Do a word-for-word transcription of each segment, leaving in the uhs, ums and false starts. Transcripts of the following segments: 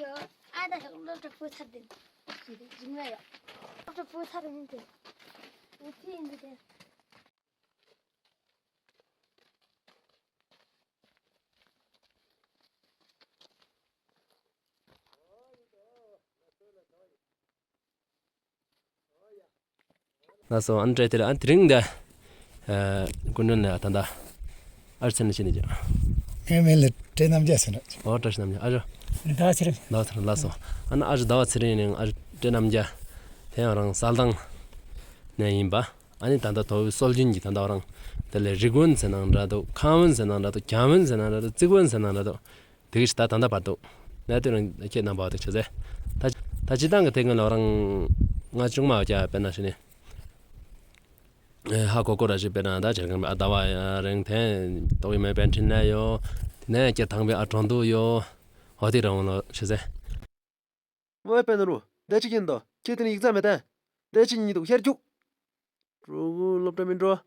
ཡོ། ཨ་ད་ཞོག་སློབ་གྲྭ་བུད་ཚར་ཏེ། ཞིག་རིང་མ་ཡོ། སློབ་གྲྭ་བུད་ཚར་ཏེ་ཡིན་ཏེ། འུ་ཚོ་ཡིན་ཏེ། ལགས་སོ། ཨ་ནི་ཏེ་ལ་ཨ་ནི་དེ་རིང་འདི་ཨ་སྐུ་མགྲོན་ལ་ད་ལྟ་ཨ་ཅི་ཟེར་ནི་ཅི་ནི་ཅི། ངའི་མིང་ལ་བཀྲས་རྣམ་རྒྱལ་ཟེར་ནི། ཨོ་བཀྲས་རྣམ་རྒྱལ། ཨ་ཇོ། ཟླ་བ་ཚེ་རིང་། ཟླ་བ་ཚེ་རིང་། ལགས་སོ། ཨ་ནི་ཨ་ཇོ་ཟླ་བ་ཚེ་རིང་ནི་ཨ་ཇོ་བཀྲས་རྣམ་རྒྱལ། དེ་ཡང་རང་གསལ་ཐང་ནས་ཡིན་པ། ཨ་ནི་ད་ལྟ་དོལ་པོའི་སྲོལ་རྒྱུན་གྱི་ད་ལྟ་རང་དེ་ལས་རིག་གོན་ཟེར་ནའང་འདྲ་འདུག། ཁང་བོན་ཟེར་ནའང་འདྲ་འདུག། གྱང་བོན་ཟེར་ནའང་འདྲ་འདུག། རྩིག་བོན་ཟེར་ནའང་འདྲ་འདུག། དེ་གི་ད་ད་ལྟ་བར་དུ་ནས་དེ་རིང་ཁྱེད་རྣམ་པ་དེ་ཆ་ཟེར། ད་ད་སྤྱིར་བཏང་གི་དེ་སྔོན་ལ་རང་ང་ཆུང་མ་བྱ་དཔེར་ན་ཞུ་ནི། ཨེ་ཧ་གོ་གོ་ར་ཞིག་དཔེར་ན་ད་ཆ་རྐང་པའི་ཨ་ཟླ་བ་རིང་དེ་ཏོག་དབྱིབས་སྨན་པའི་འཕྲིན་ལས་ཡོད། དེ་ནས་སྐྱེ་ཐང་པའི་ཨ་འགྲོ་འདུག་ཡོད། འོ་དེ་རང་ལོ་ཆ་ཟེར། ཝེ་པད་ནོར་བུ། དེ་ཅི་ཡིན་དོ། ཁྱེད་དེ་ནི་ཡིག་ཚང་མེད་དེ། དེ་ཅི་ཡིན་འདུག་ཤར་རྒྱུག། གྲོགས་པོ་སློབ་གྲྭ་མི་འགྲོ།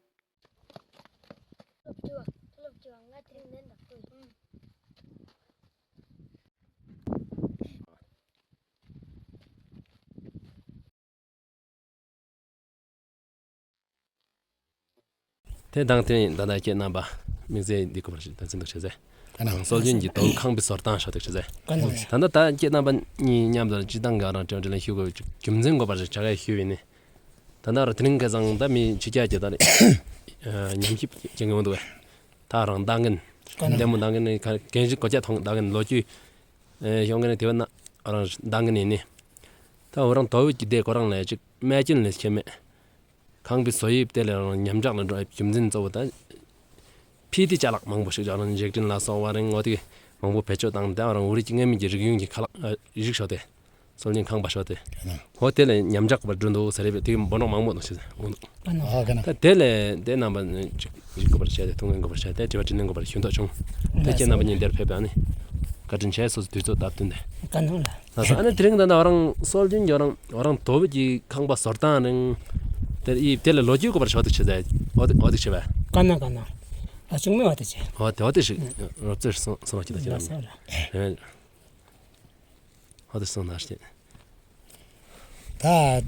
དེ་དང་དེ་ད་ལྟ་ཁྱེད་རྣམ་པ་དམིགས་བསལ་འདི་གོ་བར་ཞིག་ད་ཟིན་འདུག་ཆ་ཟེར། ག་ན། སྲོལ་རྒྱུན་གྱི་དོལ་ཁང་པའི་བཟོ་སྟངས་ཤོད་འདུག་ཆ་ཟེར། ག་ན། ད་ལྟ་ད་ཁྱེད་རྣམ་པ་གཉིས་མཉམ་དུ་སྤྱིར་བཏང་གི་ཨ་རང་དྲན་དྲན་ལ་ཞུ་དགོས་རྒྱུ་མཚན་གོ་བར་ཞིག་བྱ་ག་ཞུ་ཡིན་ནི། ད་ལྟ་ར་དེ་རིང་ཁ་སང་ད་མི་ཕྱི་རྒྱལ་གྱི་ད་ནི་ཉམས་ཞིབ་བྱེད་མཁན་འདུག་བས། ད་རང་ལྟ་མཁན། ག་ན། ལྟད་མོ་ལྟ་མཁན་ནི་ག་རྒན་ཞིག་གོ་ཆ་མཐོང་ལྟ་མཁན་ལོ་རྒྱུས་ཨེ་ཤོང་མཁན་ནི་དེ་བས་ན་རང་ལྟ་མཁན་ཡིན་ནི། ད་འོ་རང་དོལ་པོ་གི་སྡེ་ཁོ་རང་ལ་ཅིག་རྨས་སྐྱོན་ལས་ཁྱད་མེད། ཁང་པའི་བཟོ་དབྱིབས་དེ་ལས་རང་ཉམས་ཆག་ལ་འགྲོ་བའི་རྒྱུ་མཚན་གཙོ་བོ་ད། ཕྱི་དེ་ཅ་ལག་མང་པོ་ཞིག་ཅ་ལག་འཇིག་རྟེན་ལ་སོགས་པ་རིང་འོ་དེ་མང་པོ་བེད་སྤྱོད་བཏང་སྟེ་རང་འུ་རིགས་ཀྱི་སྔ་མའི་གི་རིག་གཞུང་གི་ཁ་ལག་ཨ་རིགས་ཤོག་དེ། སྲོལ་རྒྱུན་ཁང་པ་ཤོག་དེ། ག་ན། འོ་དེ་ལས་ཉམས་ཆག་པར་འགྲོ་འདུག་ཟེར་རེད་པས། དེ་གི་འབོད་སྒྲོག་མང་པོ་འདུག་ཟེར། འོ་འདུག། ག་ན། ཨ་ག་ན། ད་དེ་ལས་དེ་རྣམ་པ་ཅིག་ཞིག་དགོས་པར་བྱས་ཏེ་ཐུགས་འགན་དགོས་པར་བྱས་ཏེ་དྲི་བ་དྲིས་ལན་དགོས་པར་ཞུ་འདོད་བྱུང་། དེ་ཁྱེད་རྣམ་པ་གཉིས་འདིར་ཕེབས་པ་ནི་བཀའ་དྲིན་ཆེ། སོ་སོ་དུས་ཚོད་བཏབ་སྟེ་འདི། ག་ན་ལ། ལགས་སོ། ཨ་ནི་དེ་རིང་ད་ལྟ་རང་སྲོལ་རྒྱུན་གྱི་རང་རང་དོལ་པོ་གི་ཁང་པ་བཟོ་སྟངས་རིང་དེ་ཡི་དེ་ལས་ལོ་རྒྱུས་གོ་བར་ཞུ་འདུག་ཆ་ཟེར། འོ་དེ་འོ་དེ་ཆ་བས། ག་ན་ག་ན། ཨ་ཆུང་མའི་འོ་དེ་ཆ། འོ་དེ་འོ་དེ་ཞིག་རོབ་ཙམ་གསུང་གསུང་བ་ཅིག་ད་ཁྱེད་རྣམ། ལགས་སོ་ལགས། ཨེ། འོ་དེ་གསུང་ན་ཤེས། ད་ཨ་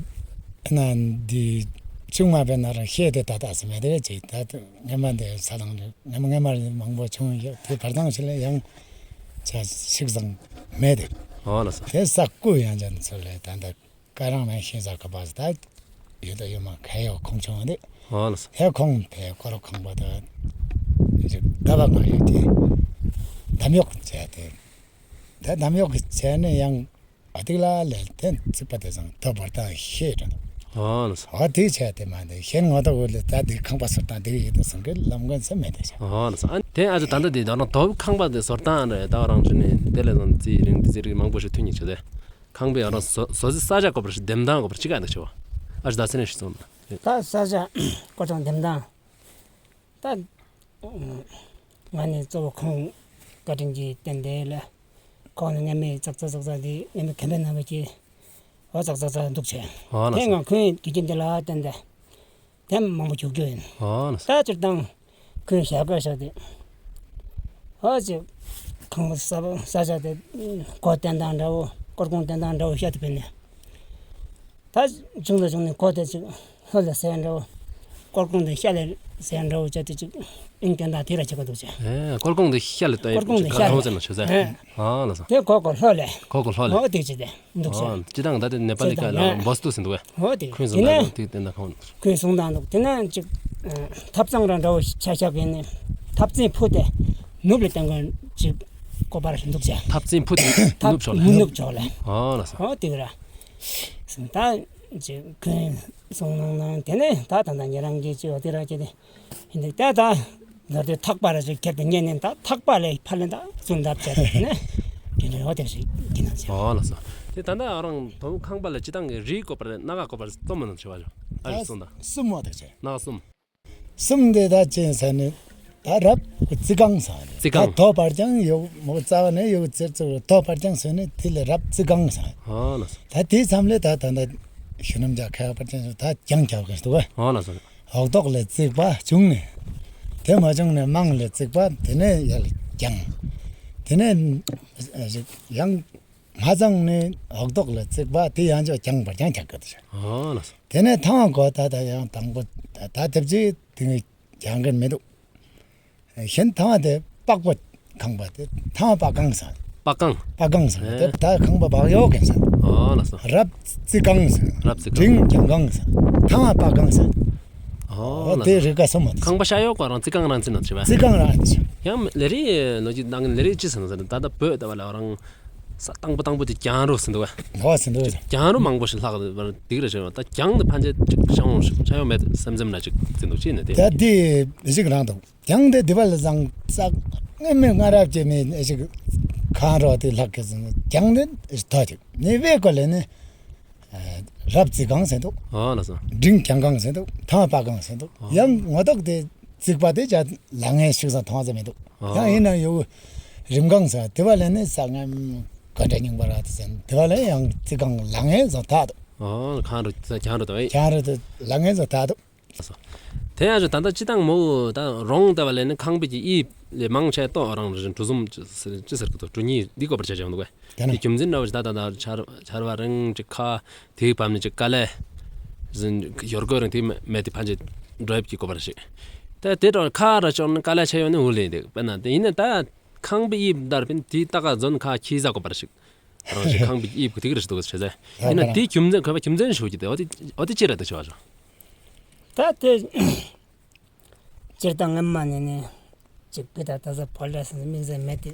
ན་འདི་ཆུང་མ་བས་ན་རང་ཤེས་ཏེ་ད་ད་ཟེར་མེད་དེ་ཅིག་ད་སྔ་མ་འདི་ས་ལང་རེ་སྔ་མ་སྔ་མ་རེ་མང་པོ་བྱུང་ཡོད། དེ་བར་དང་ཞིག་ལ་ཡང་ཆ་ཞིག་ཙང་མེད་དེ། འོ་ལགས་སོ། དེ་ས་ཀུ་ཡང་ཅན་ཚོ་ལས་ད་ད་ཀ་རང་མེད་ཤེས་ས་ག་པ་ད་ཡོད་ད་ཡོད་མ་ཁ་ཡོད་ཁོང་ཆུང་དེ། འོ་ལགས་སོ། ཧེ་ཁོང་དེ་ཁོ་རོ་ཁང་པ་ད་ཅིག་ད་བ་ང་ཡོད་དེ་འདམ་གཡོག་བྱས་ཏེ། ད་འདམ་གཡོག་གི་ཆས་ནི་ཡང་ཨ་ཏིག་ལ་ལས་དེ་རྩིག་པ་དེ་ཚང་དོ་བར་དང་ཤེས་དྲན། འོ་ལགས་སོ། ཨ་ཏིག་ཆས་དེ་མ་དེ་ཤེས་ངོ་ཐོག་ལས་ད་དེ་ཁང་པ་སོར་དང་དེ་ཡོད་དོ་སང་གི་ལམ་ཀན་ཚེ་མེད་དེ་ཆ། འོ་ལགས་སོ། ཨ་དེ་ཨ་ཅེ་ད་ལྟ་དེ་ད་རང་དོ་ཁང་པ་དེ་སོར་དང་རེད། ད་རང་ཆུ་ནི་དེ་ལས་ཚང་རྩིག་རིང་དེ་རྩིག་རིང་མང་པོ་ཞིག་ཐོན་ཉེ་ཆ་དེ་ཁང་པའི་ཨ་རང་སོ་སོ་སི་ས་ཆ་གོ་བར་ཞིག་འདེམས་སྟངས་གོ་བར་ཅི་ག་འདུག་ཆ་བ། ཨ་ཅེ་ད་ཚེ་ནས་ཞིག་སོང་ན། ད་ས་ཆ་སྐོར་ཚང་འདེམས་སྟངས། ད་ང་ནི་གཙོ་བོ་ཁོང་བཀའ་དྲིན་གྱིས་བརྟེན་ཏེ་ལས་ཁོང་ནི་ངེད་མི་ཙག་ཙག་ཙག་ཙག་འདི་ངེད་མི་མཁན་པོའི་རྣམ་པ་ཀྱིས་འོ་ཙག་ཙག་ཙག་འདུག་ཆེ། ཨོ་ལགས་དེ་སོ། ང་ཁོང་གི་རྒྱུ་འདི་ལ་བརྟེན་ཏེ་དེ་མང་པོ་བྱུག་རྒྱུ་ཡིན། ཨོ་ལགས་སོ། ད་སྤྱིར་བཏང་ཁོང་ཞལ་བཀོད་བཞག་སྟེ་ཨོ་ཅིག་ཁང་པ་ས་ས་ཆ་དེ་སྒོ་བཏོན་སྟངས་འདྲ་བོ་སྐོར་གུང་བཏོན་སྟངས་འདྲ་བོ་བཤད་དེ་ཕེབས་ནས། ད་བྱུང་ལ་བྱུང་ནས་སྒོ་དེ་ཅིག་ལྷོ་ལ་ཟེར་འདྲ་བོ། སྐོར་གུང་དེ་ཤར་ལ་ཟེར་འདྲ་བོ་བྱས་ཏེ་ཅིག་ཨིན་སྐྱོན་དང་དེ་ར་བྱེད་ཀྱི་འདུག་ཅེ། ཨེ་སྐོར་གུང་དེ་ཤར་ལ་ལྟ་ཡི། སྐོར་གུང་དེ་ཤར་ལ་ཟེར་ན་ཆོས་ཟེར། ཨེ། ཨ་ལགས་སོ། དེ་སྒོ་སྒོ་ལྷོ་ལ། སྒོ་སྒོ་ལྷོ་ལ། འོ་དེ་ཅིག་དེ་འདུག་ཅེ། ཨ་སྤྱིར་བཏང་ད་དེ་ནེ་པ་ལི་ཀ་ལ་འབོ་སྟུ་ཟེར་འདུག་གས། འོ་དེ་ཁོང་གསུང་དེ་ན་སྟངས་དེ་བསྟན་ད་ཁོང་། ཁོང་གསུང་སྟངས་འདུག། དེ་ན་ཅིག་ཐབ་ཚང་ར་འདྲ་བོ་ཆ་ཆགས་ཀྱི་ནི། ཐབ་ཚང་ཕུ་དེ་ནུབ་ལ་བཏོན་དགོས་ཅིག་གོ་བར་འདུག་ཅེ། ཐབ་ཚང་ཕུ་དེ་ནུབ་ཕྱོགས་ལ། ནུབ་ཕྱོགས་ལ། ཨ་ལགས་སོ། འོ་དེ་ར། ད་ཅིག་ཁོང་གསུང་གནང་གནང་དེ་ནས་ད་ད་ད་ཉེ་རང་གིས་ཅིག་འོ་དེ་ར་ཅིག་དེ་ཡིན་དེ་ད་ད་ནོར་དེ་ཐག་པ་ར་ཅིག་ཁྱེར་དེ་ཉན་ནས་ད་ཐག་པ་ལས་ཕར་ལས་ད་བཙུན་ད་བྱས་དེ་ནས་དེ་ནས་འོ་དེ་ཞིག་གི་ན་ཟེར། ཨོ་ལགས་སོ། དེ་ད་ད་རང་དོམ་ཁང་པ་ལ་སྤྱིར་བཏང་གི་རིགས་བཀོད་པ་རེད། སྣ་ཁ་བཀོད་པ་རེད། རྩོམ་མ་ནང་ཆེ་བ་ཞོ་ཨ་རིག་སོང་ད། གསུམ་འོ་དེ་ཆེ། སྣ་ཁ་གསུམ། གསུམ་དེ་ད་ཅི་ཟེར་ནི། ད་རབ་རྩི་གང་ཟེར་ནི། རྩི་གང་། ད་དོ་བར་ཀྱང་ཡོད་མོ། རྩ་བ་ནས་ཡོད་ཙེར་ཙེར་དོ་བར་ཀྱང་ཟེར་ནི་དེ་ལས་རབ་རྩི་གང་ཟེར། ཨ་ལགས་སོ། ད་དེའི་མཚམས་ལས་ད་ད་ད་ཤུ་ནམ་རྒྱ་ཁ་བར་ཀྱང་ད་ཀྱང་རྒྱབ་གི་འདུག་གས། ཨ་ལགས་སོ། འོག་ཐོག་ལས་རྩིག་པ་བྱུང་ནས། དེ་མ་བྱུང་ནས་མང་ལས་རྩིག་པ་དེ་ནས་ཡར་ཀྱང་། དེ་ནས་ཡང་། མ་ཚང་ནི་འོག་ཐོག་ལ་བརྩིགས་པ་དེ་ཡང་ཅོག་གྱང་བར་གྱང་རྒྱག་གི་འདུག་ཤག། ཨོ་ལགས་སོ། དེ་ནས་ཐང་གོ་ད་ད་ཡང་དང་པོ་ད་ད་དེབ་ཅིག་དེ་ནི་གྱང་གི་མི་འདུག། ཨེ་གཞན་ཐང་དེ་པགས་པ་ཁང་པ་དེ་ཐང་པགས་ཁང་ཟེར། པགས་ཁང་། པགས་ཁང་ཟེར། ཨེ་དེ་ད་ཁང་པ་བག་ཡོད་མཁན་ཟེར། ཨོ་ལགས་སོ། རབ་བརྩིགས་ཁང་ཟེར། རབ་བརྩིགས་ཁང་། འབྲིང་གྱང་ཁང་ཟེར། ཐང་པགས་ཁང་ཟེར། ཨོ་ཨོ་ལགས་དེ་སོ། རིགས་ག་སོ་མ་དེ། ཁང་པ་ཤ་ཡོག་ག་རང་བརྩིགས་ཁང་རང་བརྩིགས་ནང་ཆེ་བ། བརྩིགས་ཁང་རང་ཆེ། ཡང་ལས་རིགས་ལོ་རྒྱུས་ནང་ལས་རིགས་ཅི་ཟེར་ན་ཟེར་ད་ད་བོད་ད་བ་ལ་རང་ས་དང་པོ་དང་པོ་དེ་གྱང་རུ་ཟེར་འདུག་བ། ཨོ་ཟེར་འདུག་བ། གྱང་རུ་མང་པོ་ཞིག་ལྷག་པར་འདུག་རེ་ཞེས་པ་ད་གྱང་དེ་ཕན་ཆད་ཅིག་ཤ་ཡོང་ཤ་ཡོང་མེད་སེམས་སེམས་ན་ཅིག་ཟེར་འདུག་ཅི་ནས་དེ། ད་དེ་རིགས་རང་དང་། གྱང་དེ་དེ་བ་ལ་བཟང་ས་ངེས་མེད་སྔ་རབས་ཀྱི་མི་ཞིག་ཁང་རོ་དེ་ལྷག་གི་ཟེར་གྱང་དེ་ཐོ་ཅིག་ནི་བའི་སྐོར་ལས་ནི་རབ་བརྩིགས་ཁང་ཟེར་འདུག། ཨོ་ལགས་སོ། འབྲིང་གྱང་ཁང་ཟེར་འདུག། ཐང་པགས་ཁང་ཟེར་འདུག། ཨོ། ཡང་ངོ་ཐོག་དེ་བརྩིགས་པ་དེ་ཅ་ལ་ངན་ཤིག་ས་མཐོང་ས་མི་འདུག། ཨོ། ཡང་ཡིན་ན་ཡོད་རིམ་ཁང་ཟེར་དེ་བ་ལས་ནི་ས་ངན་ག་འདྲ་རྙིང་པ་ར་དེ་ཟེར་དེ་བ་ལས་ཡང་བརྩིགས་ཁང་ལ་ངན་བཟོ་ཐག་འདུག། ཨོ་ཁང་རུ་གྱང་རུ་དང་། གྱང་རུ་དེ་ལ་ངན་བཟོ་ཐག་འདུག། དེ་ཡང་ཅིག་ད་ལྟ་སྤྱིར་བཏང་མོ་ད་རོང་དེ་བ་ལས་ནི་ཁང་པའི་གི་དབྱིབས་ལས་མང་ཆེ་ཏོག་རང་རེ་གྲུ་གསུམ་ཅི་ཟེར་ཅི་ཟེར་གི་འདུག། གྲུ་གཉིས་འདི་ཀོ་པར་བྱས་བྱས་འདུག་གས། དེ་ན་དེ་རྒྱུ་མཚན་འདྲ་བོ་ཅིག་ད་ད་ད་ཆར་ཆར་བ་རིང་ཅིག་ཁ་དེའི་བབ་ནས་ཅིག་དཀའ་ལས་ཟིན་ཡོར་གོ་རིང་དེ་མེད་དེ་ཕན་ཆད་འགྲོ་ཡབ་ཀྱི་ཀོ་པར་ཞིག། ད་དེ་འདྲ་ཁ་ར་ཅོག་ནི་དཀའ་ལས་ཆེ་ཡོད་ནི་འུ་ལེན་དེ་དཔེར་ན་དེ་ཡིན་ན་ད་ཁང་པའི་དབྱིབས་ལྟར་བིན་དེ་ད་ག་ཟོན་ཁ་ཁྱི་ཟ་ཀོ་པར་ཞིག། རང་ཞིག་ཁང་པའི་དབྱིབས་ཀྱི་དེ་ག་རེ་ཞིག་འདུག་ཟེར་ཟེར། ཡིན་ན་དེའི་རྒྱུ་མཚན་ཁོ་པ་རྒྱུ་མཚན་ཞུ་གི་དེ་འོ་དེ་འོ་དེ་ཅི་རེད་དེ་ཞུ་བ་ཞུ། ད་དེ་སྤྱིར་བཏང་སྔ་མ་ནས་ནི་ཅིག་བི་ད་ད་ས་ཕོ་ལ་སིན་མིན་ཟེར་མེད་དེ་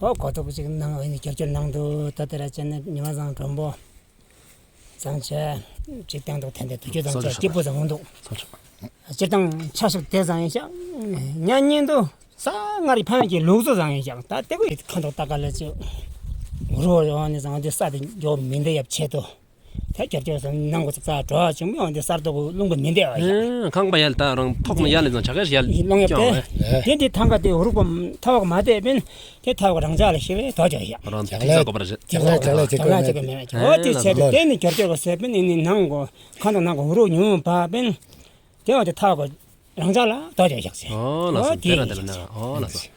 འོ་གོ་ཐོབ་ཅིག་ནང་འོ་ནི་ཀྱོར་ཀྱོར་ནང་དུ་ད་དེ་ར་ཅན་ནི་ཉི་མ་བཟང་མགྲོན་པོ་བཟང་ཆེ་ཅིག་སྟེང་དུ་ཐན་ཏེ་དུ་ཁྱོད་བཟང་ཆེ་སྐྱིད་པོ་བཟང་འོང་འདུག། སྤྱིར་བཏང་ཆ་ཤོག་དེ་བཟང་ཡིན་ཤག། ཉ་ཉན་དུ་ས་ངར་ཕན་གྱི་ལུགས་སྲོལ་བཟང་ཡིན་ཤག། ད་དེ་གོ་ཡི་ཁ་འདོག་ད་ག་ལ་ཅི་རོ་ཡོང་ནི་བཟང་དེ་ས་དེ་འགྱོ་མི་འདི་ཡབ་ཆེ་དོ། ད་ཀྱར་ཀྱར་སོང་ནང་གོ་ཚ་གྲོ་ཅུང་མི་འོང་དེ་སར་དོ་གོ་རླུང་གོ་མི་འདེ་བ་ཡ། ཁང་པ་ཡལ་ད་རང་ཐོག་ནས་ཡལ་ལས་ཙང་ཆ་ག་ཡལ་ལོང་ཡབ་དེ། དེ་འདི་ཐང་ག་དེ་འུ་རུ་གོ་ཐ་བ་གོ་མ་དེ་བིན་དེ་ཐ་བ་གོ་རང་ཅག་ལ་ཤེས་བས་དོ་ཅོ་ཡ། རང་ཐིག་ཚ་གོ་པར་ཞིག་ཅག་ལ་ཅག་ལ་ཅག་ལ་ཅག་མེད་ཅག་འོ་དེ་ཆེ་དེ་དེ་ནི་ཀྱར་ཀྱར་གོ་སེ་བིན་ནི་ནང་གོ་ཁ་ནང་ནང་གོ་འུ་རུ་ཉུང་བ་བིན། དེ་བ་དེ་ཐག་གོ་རང་ཅག་ལ་དོ་ཅོ་ཡག་ཟེར། ཨོ་ལགས་སོ། དེ་ར་དེ་ལ་ནི་ཨོ་ལགས་སོ།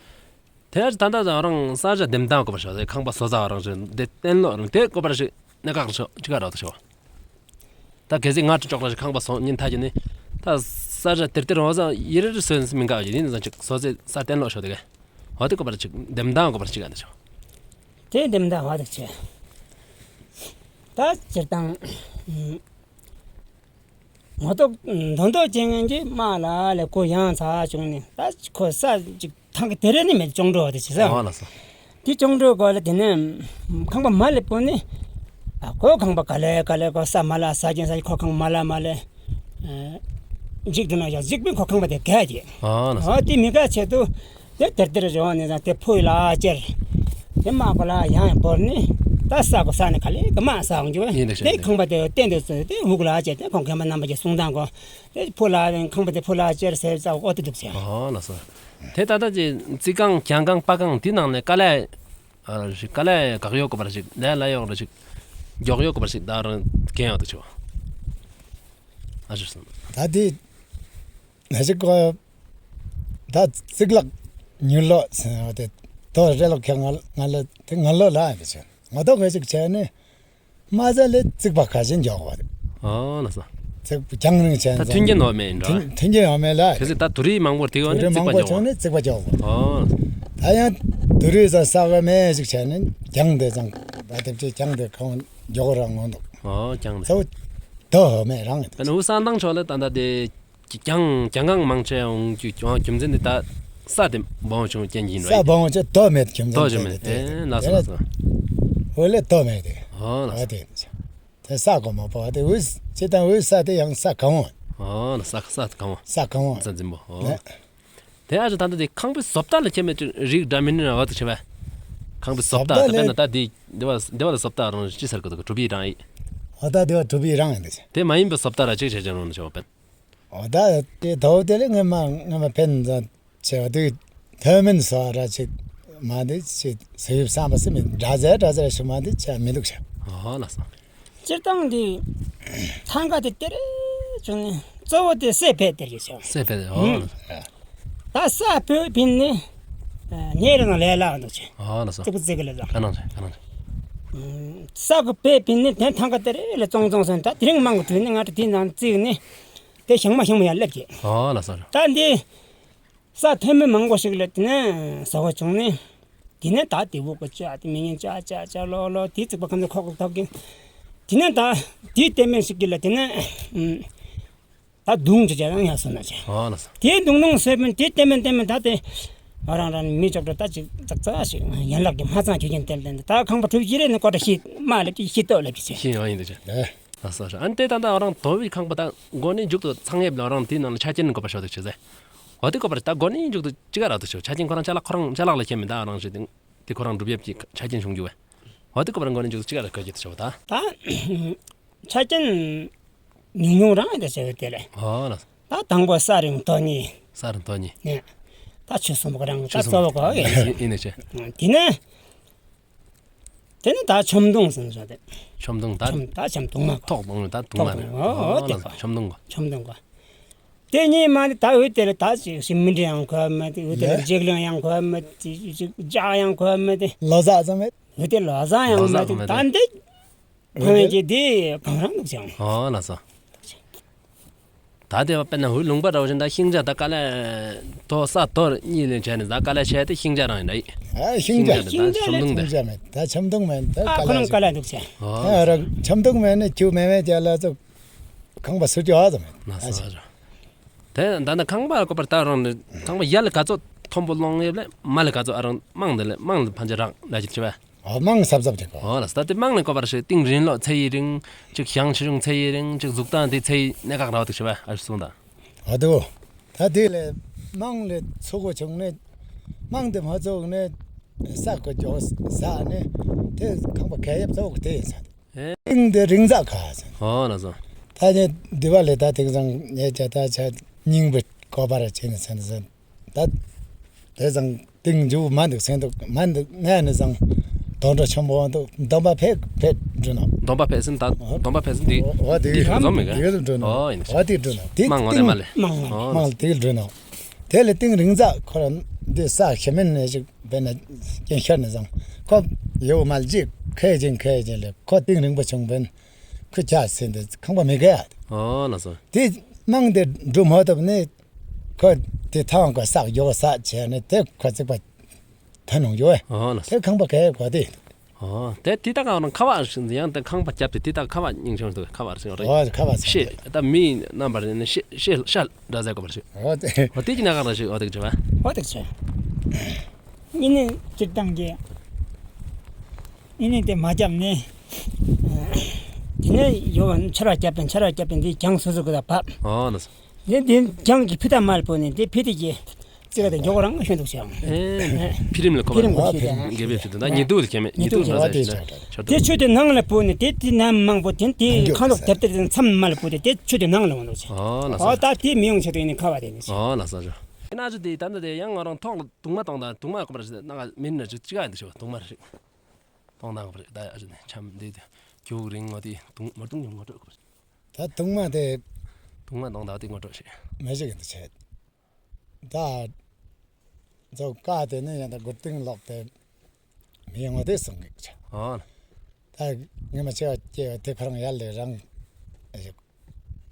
དེ་ཡང་ད་ལྟ་རང་ས་ཆ་འདེམས་སྟངས་གོ་པར་ཞོག་ཟེར་ཁང་པ་བཟོ་ས་རང་ཞིག་འདི་གཏན་ལོག་རང་དེ་གོ་པར་ཞིག་གནད་འགག་ཆོ་ཅི་ག་རོགས་ཏུ་ཆོ། ད་གལ་སྲིད་ང་ཅོག་ར་ཞིག་ཁང་པ་བཟོ་ཉིན་ཐག་གི་ནི་ད་ས་ཆ་དེར་དེར་འོ་ས་ཡི་རེ་རེ་སོན་སི་མི་འགའ་ཡོད་ཡིན་ཙང་ཅིག་བཟོ་ཟེར་ས་གཏན་ལོག་ཞོག་དེ་ག་འོ་དེ་གོ་པར་ཞིག་འདེམས་སྟངས་གོ་པར་ཞིག་ག་འདི་ཆོ། དེ་འདེམས་སྟངས་འོ་དེ་ཆེ། ད་སྤྱིར་བཏང་ངོ་ཐོག་མདོག་མདོག་ཅན་གྱི་དམག་ལ་ལས་ཁོ་ཡང་ཚ་བྱུང་ནས་ད་ཁོ་ས་ཅིག་ཐང་གི་དེ་རེ་ནི་མེད་ཅོང་འགྲོ་བ་དེ་བྱེད་ས། ཨོ་ལགས་སོ། དེ་ཅོང་འགྲོ་གོ་ལ་དེ་ནས་ཁང་པ་མ་ལེབ་པོ་ནི་ཨ་ཁོ་ཁང་པ་ག་ལེ་ག་ལེ་ཁོ་ས་མ་ལ་ས་ཅན་ས་ཁོ་ཁང་མ་ལ་མ་ལེ་འཇིག་འགྲོ་ན་ཡང་འཇིག་པིན་ཁོ་ཁང་པ་དེ་ག་གི་ཨོ་ལགས་སོ། ཨོ་དེ་མི་ག་ཆེད་དུ། དེ་དེར་དེར་འགྱོ་ནི་དང་དེ་ཕོ་ལ་ཅེར། དེ་དམག་གོ་ལ་ཡང་བོར་ནི། ད་ས་གོ་ས་ནི་ག་ལེ་ག་མ་ས་འོང་རྒྱུ་བས། ཡིན་དེ་ཤེས་དེ་ཁང་པ་དེ་བསྟན་དེ་སུ་དེ་འུག་ལ་ཅེར་དེ་ཁོང་མཁན་པ་རྣམ་པ་གི་གསུང་སྟངས་གོ། དེ་ཕོ་ལ་ཁང་པ་དེ་ཕོ་ལ་ཅེར་ཟེར་ཙ་འོ་དེ་འདུག་ཟེར། ཨོ་ལགས་སོ། དེ་ད་ལྟ་ཅི་རྩིག་ཁང་གྱང་ཁང་པགས་ཁང་དེ་ནང་ནས་དཀའ་ལས་ཨ་ཞིག་དཀའ་ལས་ག་གི་ཡོད་གོ་པར་ཞིག་ལས་ལ་ཡོད་ར་ཞིག་མགྱོགས་ཡོད་གོ་པར་ཞིག་ད་རང་གན་ཡོད་དུ་ཆོ། ཨ་ཞུ་སོང་། ད་དེ། ན་ཞིག་གོ། ད་རྩིག་ལག་ཉུལ་ལོ་ཟེར་བ་དེ་དོ་རེ་ལོ་ཁྱེད་ང་ང་ལ་དེ་ང་ལོ་ལ་ཡིན་ཟེར། ང་དོ་ཁ་ཅིག་བྱས་ནས་མ་ཟ་ལས་རྩིག་པ་ཁ་ཞིག་འཇོག་པ་རེད། ཨོ་ལགས་སོ། རྩིག་པ་གྱང་རིང་བྱས་ད་མཐུན་རྐྱེན་ཡོད་མེད་ཡིན་འགྲོ། མཐུན་མཐུན་རྐྱེན་ཡོད་མེད་ལ། གལ་སྲིད་ད་དུ་རིགས་མང་པོ་དེ་ཡོད་ནས་དུ་རིགས་རྩིག་པ་མང་པོ་འཇོག་བྱུང་ནས་རྩིག་པ་འཇོག་པ། ཨོ། ད་ཡང་དུ་རིགས་ཟ་ས་ག་མེད་ཞིག་བྱས་ནས་གྱང་དེ་ཚང་ད་དེ་བྱས་གྱང་དེ་གང་འཇོག་རང་ངོ་འདུག། ཨོ་གྱང་དེ། ཚ་བོ་དོ་ཧོ་མེད་རང་ཡིན། ད་ནུ་སང་དང་ཆོག་ལ་ད་ད་དེ། གྱང་གྱང་ཁང་མང་ཆེ་འོང་རྒྱུ་རྒྱུ་མཚན་འདི་ད་ས་དེ་སྦོམ་བྱུང་རྐྱེན་གྱིས་ཡིན་རོ། ས་སྦོམ་ཆེ་དོ་མེད་རྒྱུ་མཚན་དོ་ཞིག་མེད་དེ་ལ་སོ་ལ་སོ། འོ་ལེ་དོ་མེད་དེ། ཨོ་ལ་སོ། དེ་ས་གོ་མ་པོ་དེ་འུ་ཅི་དང་འུ་ས་དེ་ཡང་ས་གང་འོང་། ཨོ་ལ་ས་ས་གང་འོང་། ས་གང་འོང་། ས་འཛིན་པོ་ཨོ། དེ་ཨ་ཅོ་ད་ད་དེ་ཁང་པའི་བཟོ་ལྟ་ལ་ཁྱད་མེད་ཅིག་རིགས་འདྲ་མིན་ན་བ་དུ་ཆེ་བས། ཁང་པའི་བཟོ་ལྟ་ད་དཔེར་ན་ད་དེ་དེ་བ་དེ་བ་ལ་བཟོ་ལྟ་རང་ཅི་ཟེར་གི་འདུག་གྲུབ་པའི་རང་ཡིན། འོ་ད་དེ་བ་གྲུབ་པའི་རང་ཡིན་དེ། དེ་མ་ཡིན་པའི་བཟོ་ལྟ་ར་ཅིག་བྱས་ཀྱང་རུང་ཆེ་བ་དཔེར། འོ་ད་དེ་དོ་དེ་ལས་ངེས་མ་ངེས་མ་ཕན་ཙང་ཆེ་བ་དེ་ཐོན་མིན་སོ་ར་ཅིག་མ་དེ་ཅིག་ཟེར་བསམ་པ་སེམས་མི་འདྲ་ཟེར་འདྲ་ཟེར་ཞུ་མ་དེ་ཆ་མི་འདུག་ཤག། ཨོ་ལགས་སོ། སྤྱིར་བཏང་དེ་ཐང་ག་དེ་དེ་རེ་བྱུང་ནས་གཙོ་བོ་དེ་སེ་ཕེ་དེར་གྱི་ཆེ་བ། སེ་ཕེ་ཨོ་ལགས་སོ། ད་ས་ཕེ་ཕིན་ནི་ཉེ་རུ་ན་ལས་ལ་འདུག་ཆེ། ཨོ་ལགས་སོ། ཙིག་པུ་ཙིག་གི་ལས་ལ། ཁ་ནང་ཆེ་ཁ་ནང་ཆེ། ས་གི་དཔེ་བྱིན་ནི་དེ་ཐང་ཀ་དེ་རེ་ལ་བཙོང་བཙོང་སོང་། ད་དེ་རིང་མང་གི་དུས་ནི་ང་ཚོ་དེ་ནང་བརྩིགས་ནི་དེ་ཞང་མ་ཞང་མ་ཡར་སླེབས་ཀྱི། ཨོ་ལགས་སོ། ད་འདི་ས་ཐོན་མི་མང་པོ་ཞིག་ལ་དེ་ནས་ཟ་བ་བྱུང་ནི། དེ་ནས་ད་དེ་འུག་གི་ཅ་དེ་མི་ཉན་ཅ་ཅ་ཅ་ལོ་ལོ་དེ་བརྩིགས་པ་ཁམས་ཚོ་ཁོག་ཁོག་ཐོག་གི། དེ་ནས་ད་དེ་ལྟད་མོ་ཞིག་གི་ལ་དེ་ནས་ད་དུང་ཅི་ཅ་ཡང་ཡང་སོང་ན་ཅི། ཨོ་ལགས་སོ། དེ་དུང་དུང་ཟེར་བ་དེ་ལྟད་མོ་ལྟད་མོ་ད་དེ་ཨ་རང་རང་མི་ཅོག་ཏུ་ད་ཅིག་ཙག་ཙག་ཞིག་ཡན་ལག་གི་མ་ཚང་ཁྱོད་ཀྱིན་ཏེ་ལྟ་ད་ཁང་པ་གྲུབ་ཀྱི་རེད་ནི་ཀོ་ཏ་ཤི་མ་ལེབ་ཀྱི་ཤི་ཏོ་ལེབ་ཀྱི་ཅི། ཤི་ཡང་ཡིན་དུ་ཅི། ཨ་སོ་སོ། ཨན་ཏེ་ད་ད་རང་དོ་བའི་ཁང་པ་ད་མགོ་ནས་མཇུག་ཏུ་ཚང་ཡབ་ལ་རང་དེའི་ནང་ལ་ཆ་རྐྱེན་དགོས་པ་ཤོག་དུ་ཆི་ཟེར། འོ་དེ་དགོས་པ་རེད། ད་མགོ་ནས་མཇུག་ཏུ་ཅི་ག་རག་དུ་ཆོག་ཆ་རྐྱེན་ཁོ་རང་ཅ་ལག་ཁོ་རང་ཅ་ལག་ལ་ཁྱད་མེད། ད་རང་ཞིག་དེ་ཁོ་རང་སྒྲུབ་ཡབ་ཀྱི་ཆ་རྐྱེན་བྱུང་རྒྱུ་བས། འོ་དེ་དགོས་པ་རང་མགོ་ནས་མཇུག་ཏུ་ཅི་ག་རག་དགོས་ཀྱི་དུ་ཆོག་ད། ད་ཆ་རྐྱེན་ཉུང་ཉུང་རང་ཡིན་ད་ཟེར་བས་དེ་ལས། འོ་ལགས། ད་དང་པོ་ས་རིང་དོ་ནི། ས་རིང་དོ་ནི། ནས་ད་ཆུ་སོམ་ག་རང་ད་གཙོ་བོ་གོ་ཡིན་ནི་ཆེ། དེ་ནས་དེ་ནས་ད་ཆམ་དུང་ཟེར་ན་ཆོག་དེ། ཆམ་དུང་ད། ཆམ་ད་ཆམ་དུང་མ་གོ། ཐོག་དུང་ད་དུང་མ་རེད། འོ་དེ་གོ། ཆམ་དུང་གོ། ཆམ་དུང་གོ། དེ་གཉིས་མ་ནི་ད་འོ་དེ་ལ་ད་ཅིག་ཞིམ་མི་འདྲ་ཡང་གོ་མ་དེ། འོ་དེ་ལ་ལྗགས་ལུང་ཡང་གོ་མ་དེ། ཅིག་ལྗགས་ཡང་གོ་མ་དེ། ལོ་ཟ་ཙམ་མེད། འོ་དེ་ལོ་ཟ་ཡང་མ་དེ། ད་འདི་ཕ་མེས་ཀྱི་དེ་གང་རང་འདུག་ཅིང་། ཨོ་ལགས་སོ། ད་དེ་བ་དཔེར་ན་ཧུ་ལུང་པ་འདྲ་བོ་ཅིག་ད་ཤིང་ཆ་ད་དཀའ་ལས་དོ་ས་དོར་གཉིས་ལས་བྱས་ནས་ད་དཀའ་ལས་བྱས་ཏེ་ཤིང་ཆ་རང་ཡིན་ད་ཡིན། ཨ་ཤིང་ཆ། ཤིང་ཆ་ད་ཆམ་དུང་དེ། ཤིང་ཆ་མེད་ད་ཆམ་དུང་མེད་ད་ཨ་དཀའ་ཁོ་རང་ལས་དཀའ་ལས་འདུག་ཅིང་། ཨོ་ཨ་ར་ཆམ་དུང་མེད་ནས་ཁྱུ་མེད་མེད་ཀྱ་ལ་ཚོ་ཁང་པ་སུ་ཀྱོ་ཨ་ཙམ་མེད། ལགས་སོ། ཨ་ཙམ། དེ་ད་ནི་ཁང་པ་ཀོ་པར་ད་རང་ནི་ཁང་པ་ཡར་ལ་ག་ཚོད་མཐོན་པོ་ལོང་ཡོད་ལེ་མར་ལ་ག་ཚོད་ཨ་རང་རྨང་དེ་ལས་རྨང་ལ་ཕན་ཆད་རག་ལ་ཅིག་ཅི་བས། ཨོ་རྨང་སབ་སབ་ཅིག་གོ། ཨོ་ལགས་སོ། ད་དེ་རྨང་ལ་ཀོ་པར་ཞིག་གཏིང་རིང་ལོ་ཚད་ཡི་རིང་ཅིག་ཞང་ཆེ་ཆུང་ཚད་ཡི་རིང་ཅིག་གཟུགས་སྟངས་དེ་ཚད་ཡི་གནད་འགག་ར་བ་དེ་ཅི་བས་ཨ་ཞིག་གསུངས་ད། ཨོ་དེ་གོ། ད་དེ་ལས་རྨང་ལས་ཚུགས་པོ་བྱུང་ནས་རྨང་དེ་མ་ཚུགས་ནས་ས་ཀོ་ཀྱོ་ས་ནས་དེ་ཁང་པ་ག་ཡབ་ཚུགས་དེ་ཡིན་ས་དེ། ཨེ། གཏིང་དེ་རིང་ཙག་ཁ་ཟེར། ཨོ་ལགས་སོ། ད་ནི་འདི་བ་ལས་ད་དེང་སང་ངས་བྱ་ད་ཆ་རྙིང་པའི་ཀོ་པར་བྱས་ནས་ཟེར་ན་ཟེར། ད་དེ་སང་གཏིང་མཇུག་མ་འདུག་ཟེར་འདུག་མ་འདུག་ངས་ནི་སང་དོན་གྲུབ་ཆེན་པོ་འདུག་སྡོམ་པ་ཕེབས་ཕེབས་འགྲོ་ནོ། སྡོམ་པ་ཕེབས་ཟིན་ད་སྡོམ་པ་ཕེབས་ཟིན་འདི་འོ་འདི་འདི་རྫོང་མེད་ག་འདི་འགྲོ་ནོ། ཨོ་ཡིན་ཨོ་འདི་འགྲོ་ནོ། འདི་མང་ངོ་རེ་མ་ལེ། མང་ངོ་ཨོ་མང་འདི་འགྲོ་ནོ། དེ་ལས་གཏིང་རིང་ཙག་ཁོ་རང་འདི་ས་ཁྱེ་མེན་ནས་ཅིག་དཔེར་ན་རྐྱེན་ཤར་ནས་བཟང་། ཁོ་ཡོད་མ་ལ་ཅིག་ཁེ་ཅིང་ཁེ་ཅིང་ལས་ཁོ་གཏིང་རིང་པོ་བྱུང་བས་ཁོ་ཅག་ཟིན་ཏེ་ཁང་པ་མི་དགའ་ཡ། ཨོ་ལགས་སོ། དེ་རྨང་དེ་འགྲུབ་མ་ཐུབ་ནས་ཁོ་དེ་ཐང་ཁོ་སག་ཡོག་ས་བྱས་ནས་དེ་ཁོ་རྩིག་པ་ཐོན་ཡོང་རྒྱུ་བས། ཨོ་ལགས་སོ། དེ་ཁང་པ་གས་གོ་དེ། ཨོ་དེ་དེ་ད་ག་རང་ཁ་བ་ཡང་དེ་ཁང་པ་རྒྱབ་སྟེ་དེ་ད་ཁ་བ་སྙིང་ཆུང་དུ་ཁ་བ་རེད་ཟེར་རེད། ཨོ་ཁ་བ་ཟེར་ཤེས་རེད། ད་མི་རྣམ་པར་ནི་ཤེས་ཤེས་ཤ་འདྲ་ཟེར་གོ་བར་ཤེས། ཨོ་དེ། ཨོ་དེ་གི་ན་ག་རང་ཤེས། ཨོ་དེ་གི་བྱས་པ། ཨོ་དེ་གི་བྱས། ཨིན་ནི་སྤྱིར་བཏང་གི་ཨིན་ནི་དེ་མ་རྒྱབ་ནི། དེ་ནས་ཡོ་ཆར་བ་རྒྱབ་པས་ཆར་བ་རྒྱབ་པས་འདི་གྱང་སོ་སོ་གི་ད་བབས། ཨོ་ལགས་སོ། དེ་དེ་གྱང་གི་ཕི་ད་མ་ལ་པོ་ནི་དེ་ཕི་དེ་གི་རྩིག་པ་དེ་མགྱོགས་རང་ཤོད་འདུག་ཤག་ཨེ། ཕི་རིམ་ལ་ཁོ་ཕི་རིམ་པ་ཁོ་ཕི་རིམ་དགེ་བའི་ཕི་དེ་ད་ཉེ་དུ་དེ་ཁྱེད་མེད་ཉེ་དུ་ཁྱེད་མ་ཟེར་ཤག་དེ་ཆུ་དེ་ནང་ལ་པོ་ནི་དེ་དེ་ནང་མང་པོ་དེ་དེ་ཁ་ལོག་དེབ་དེ་མཚམས་མ་ལ་པོ་དེ་དེ་ཆུ་དེ་ནང་ལ་འོང་འདུག་ཤག་ཨོ་ལགས་སོ། ཨོ་ད་དེ་མི་ཡོང་ཆེད་དུ་ཡིན་ནི་ཁ་བ་དེ་ནི་ཤག་ཨོ་ལགས་སོ། ཨེ་ན་ཆུ་དེ་ད་འདི་དེ་ཡང་ང་རང་ཐོག་ལ་དུང་མ་གཏོང་ད་དུང་མ་ཁོ་པར་ཞིག་ན་མི་ནི་ཆུ་ཅི་ག་ཡིན་འདུག་ཤག་དུང་མ་རེ་ཞིག་གཏོང་ད་ཁོ་པར་ཞིག་ད་ཡ་ཆུ་ནི་ཆམ་དེ་དེ་རྒྱུག་རིང་ངོ་དེ་དུང་མ་དུང་ཡོང་ངོ་སྤྲོད་ཁོ་པར་ཞིག་ད་དུང་མ་དེ། དུང་མ་གཏོང་ད་དེ་ངོ་སྤྲོད་ཞིག་མེ་ཞིག་གི་འདུག་ཆེ། ད་ཚོ་ཀ་དེ་ནས་ཡང་ད་མགུར་སྟེང་ལོག་སྟེ་མི་ཡོང་བ་དེ་གསུང་གི་ཆ། ཨོ། ད་ངས་མ་བྱས་པ་སྐྱེ་བ་དེ་ཁོ་རང་ཡར་ལས་རང་ཨེ་ཞིག་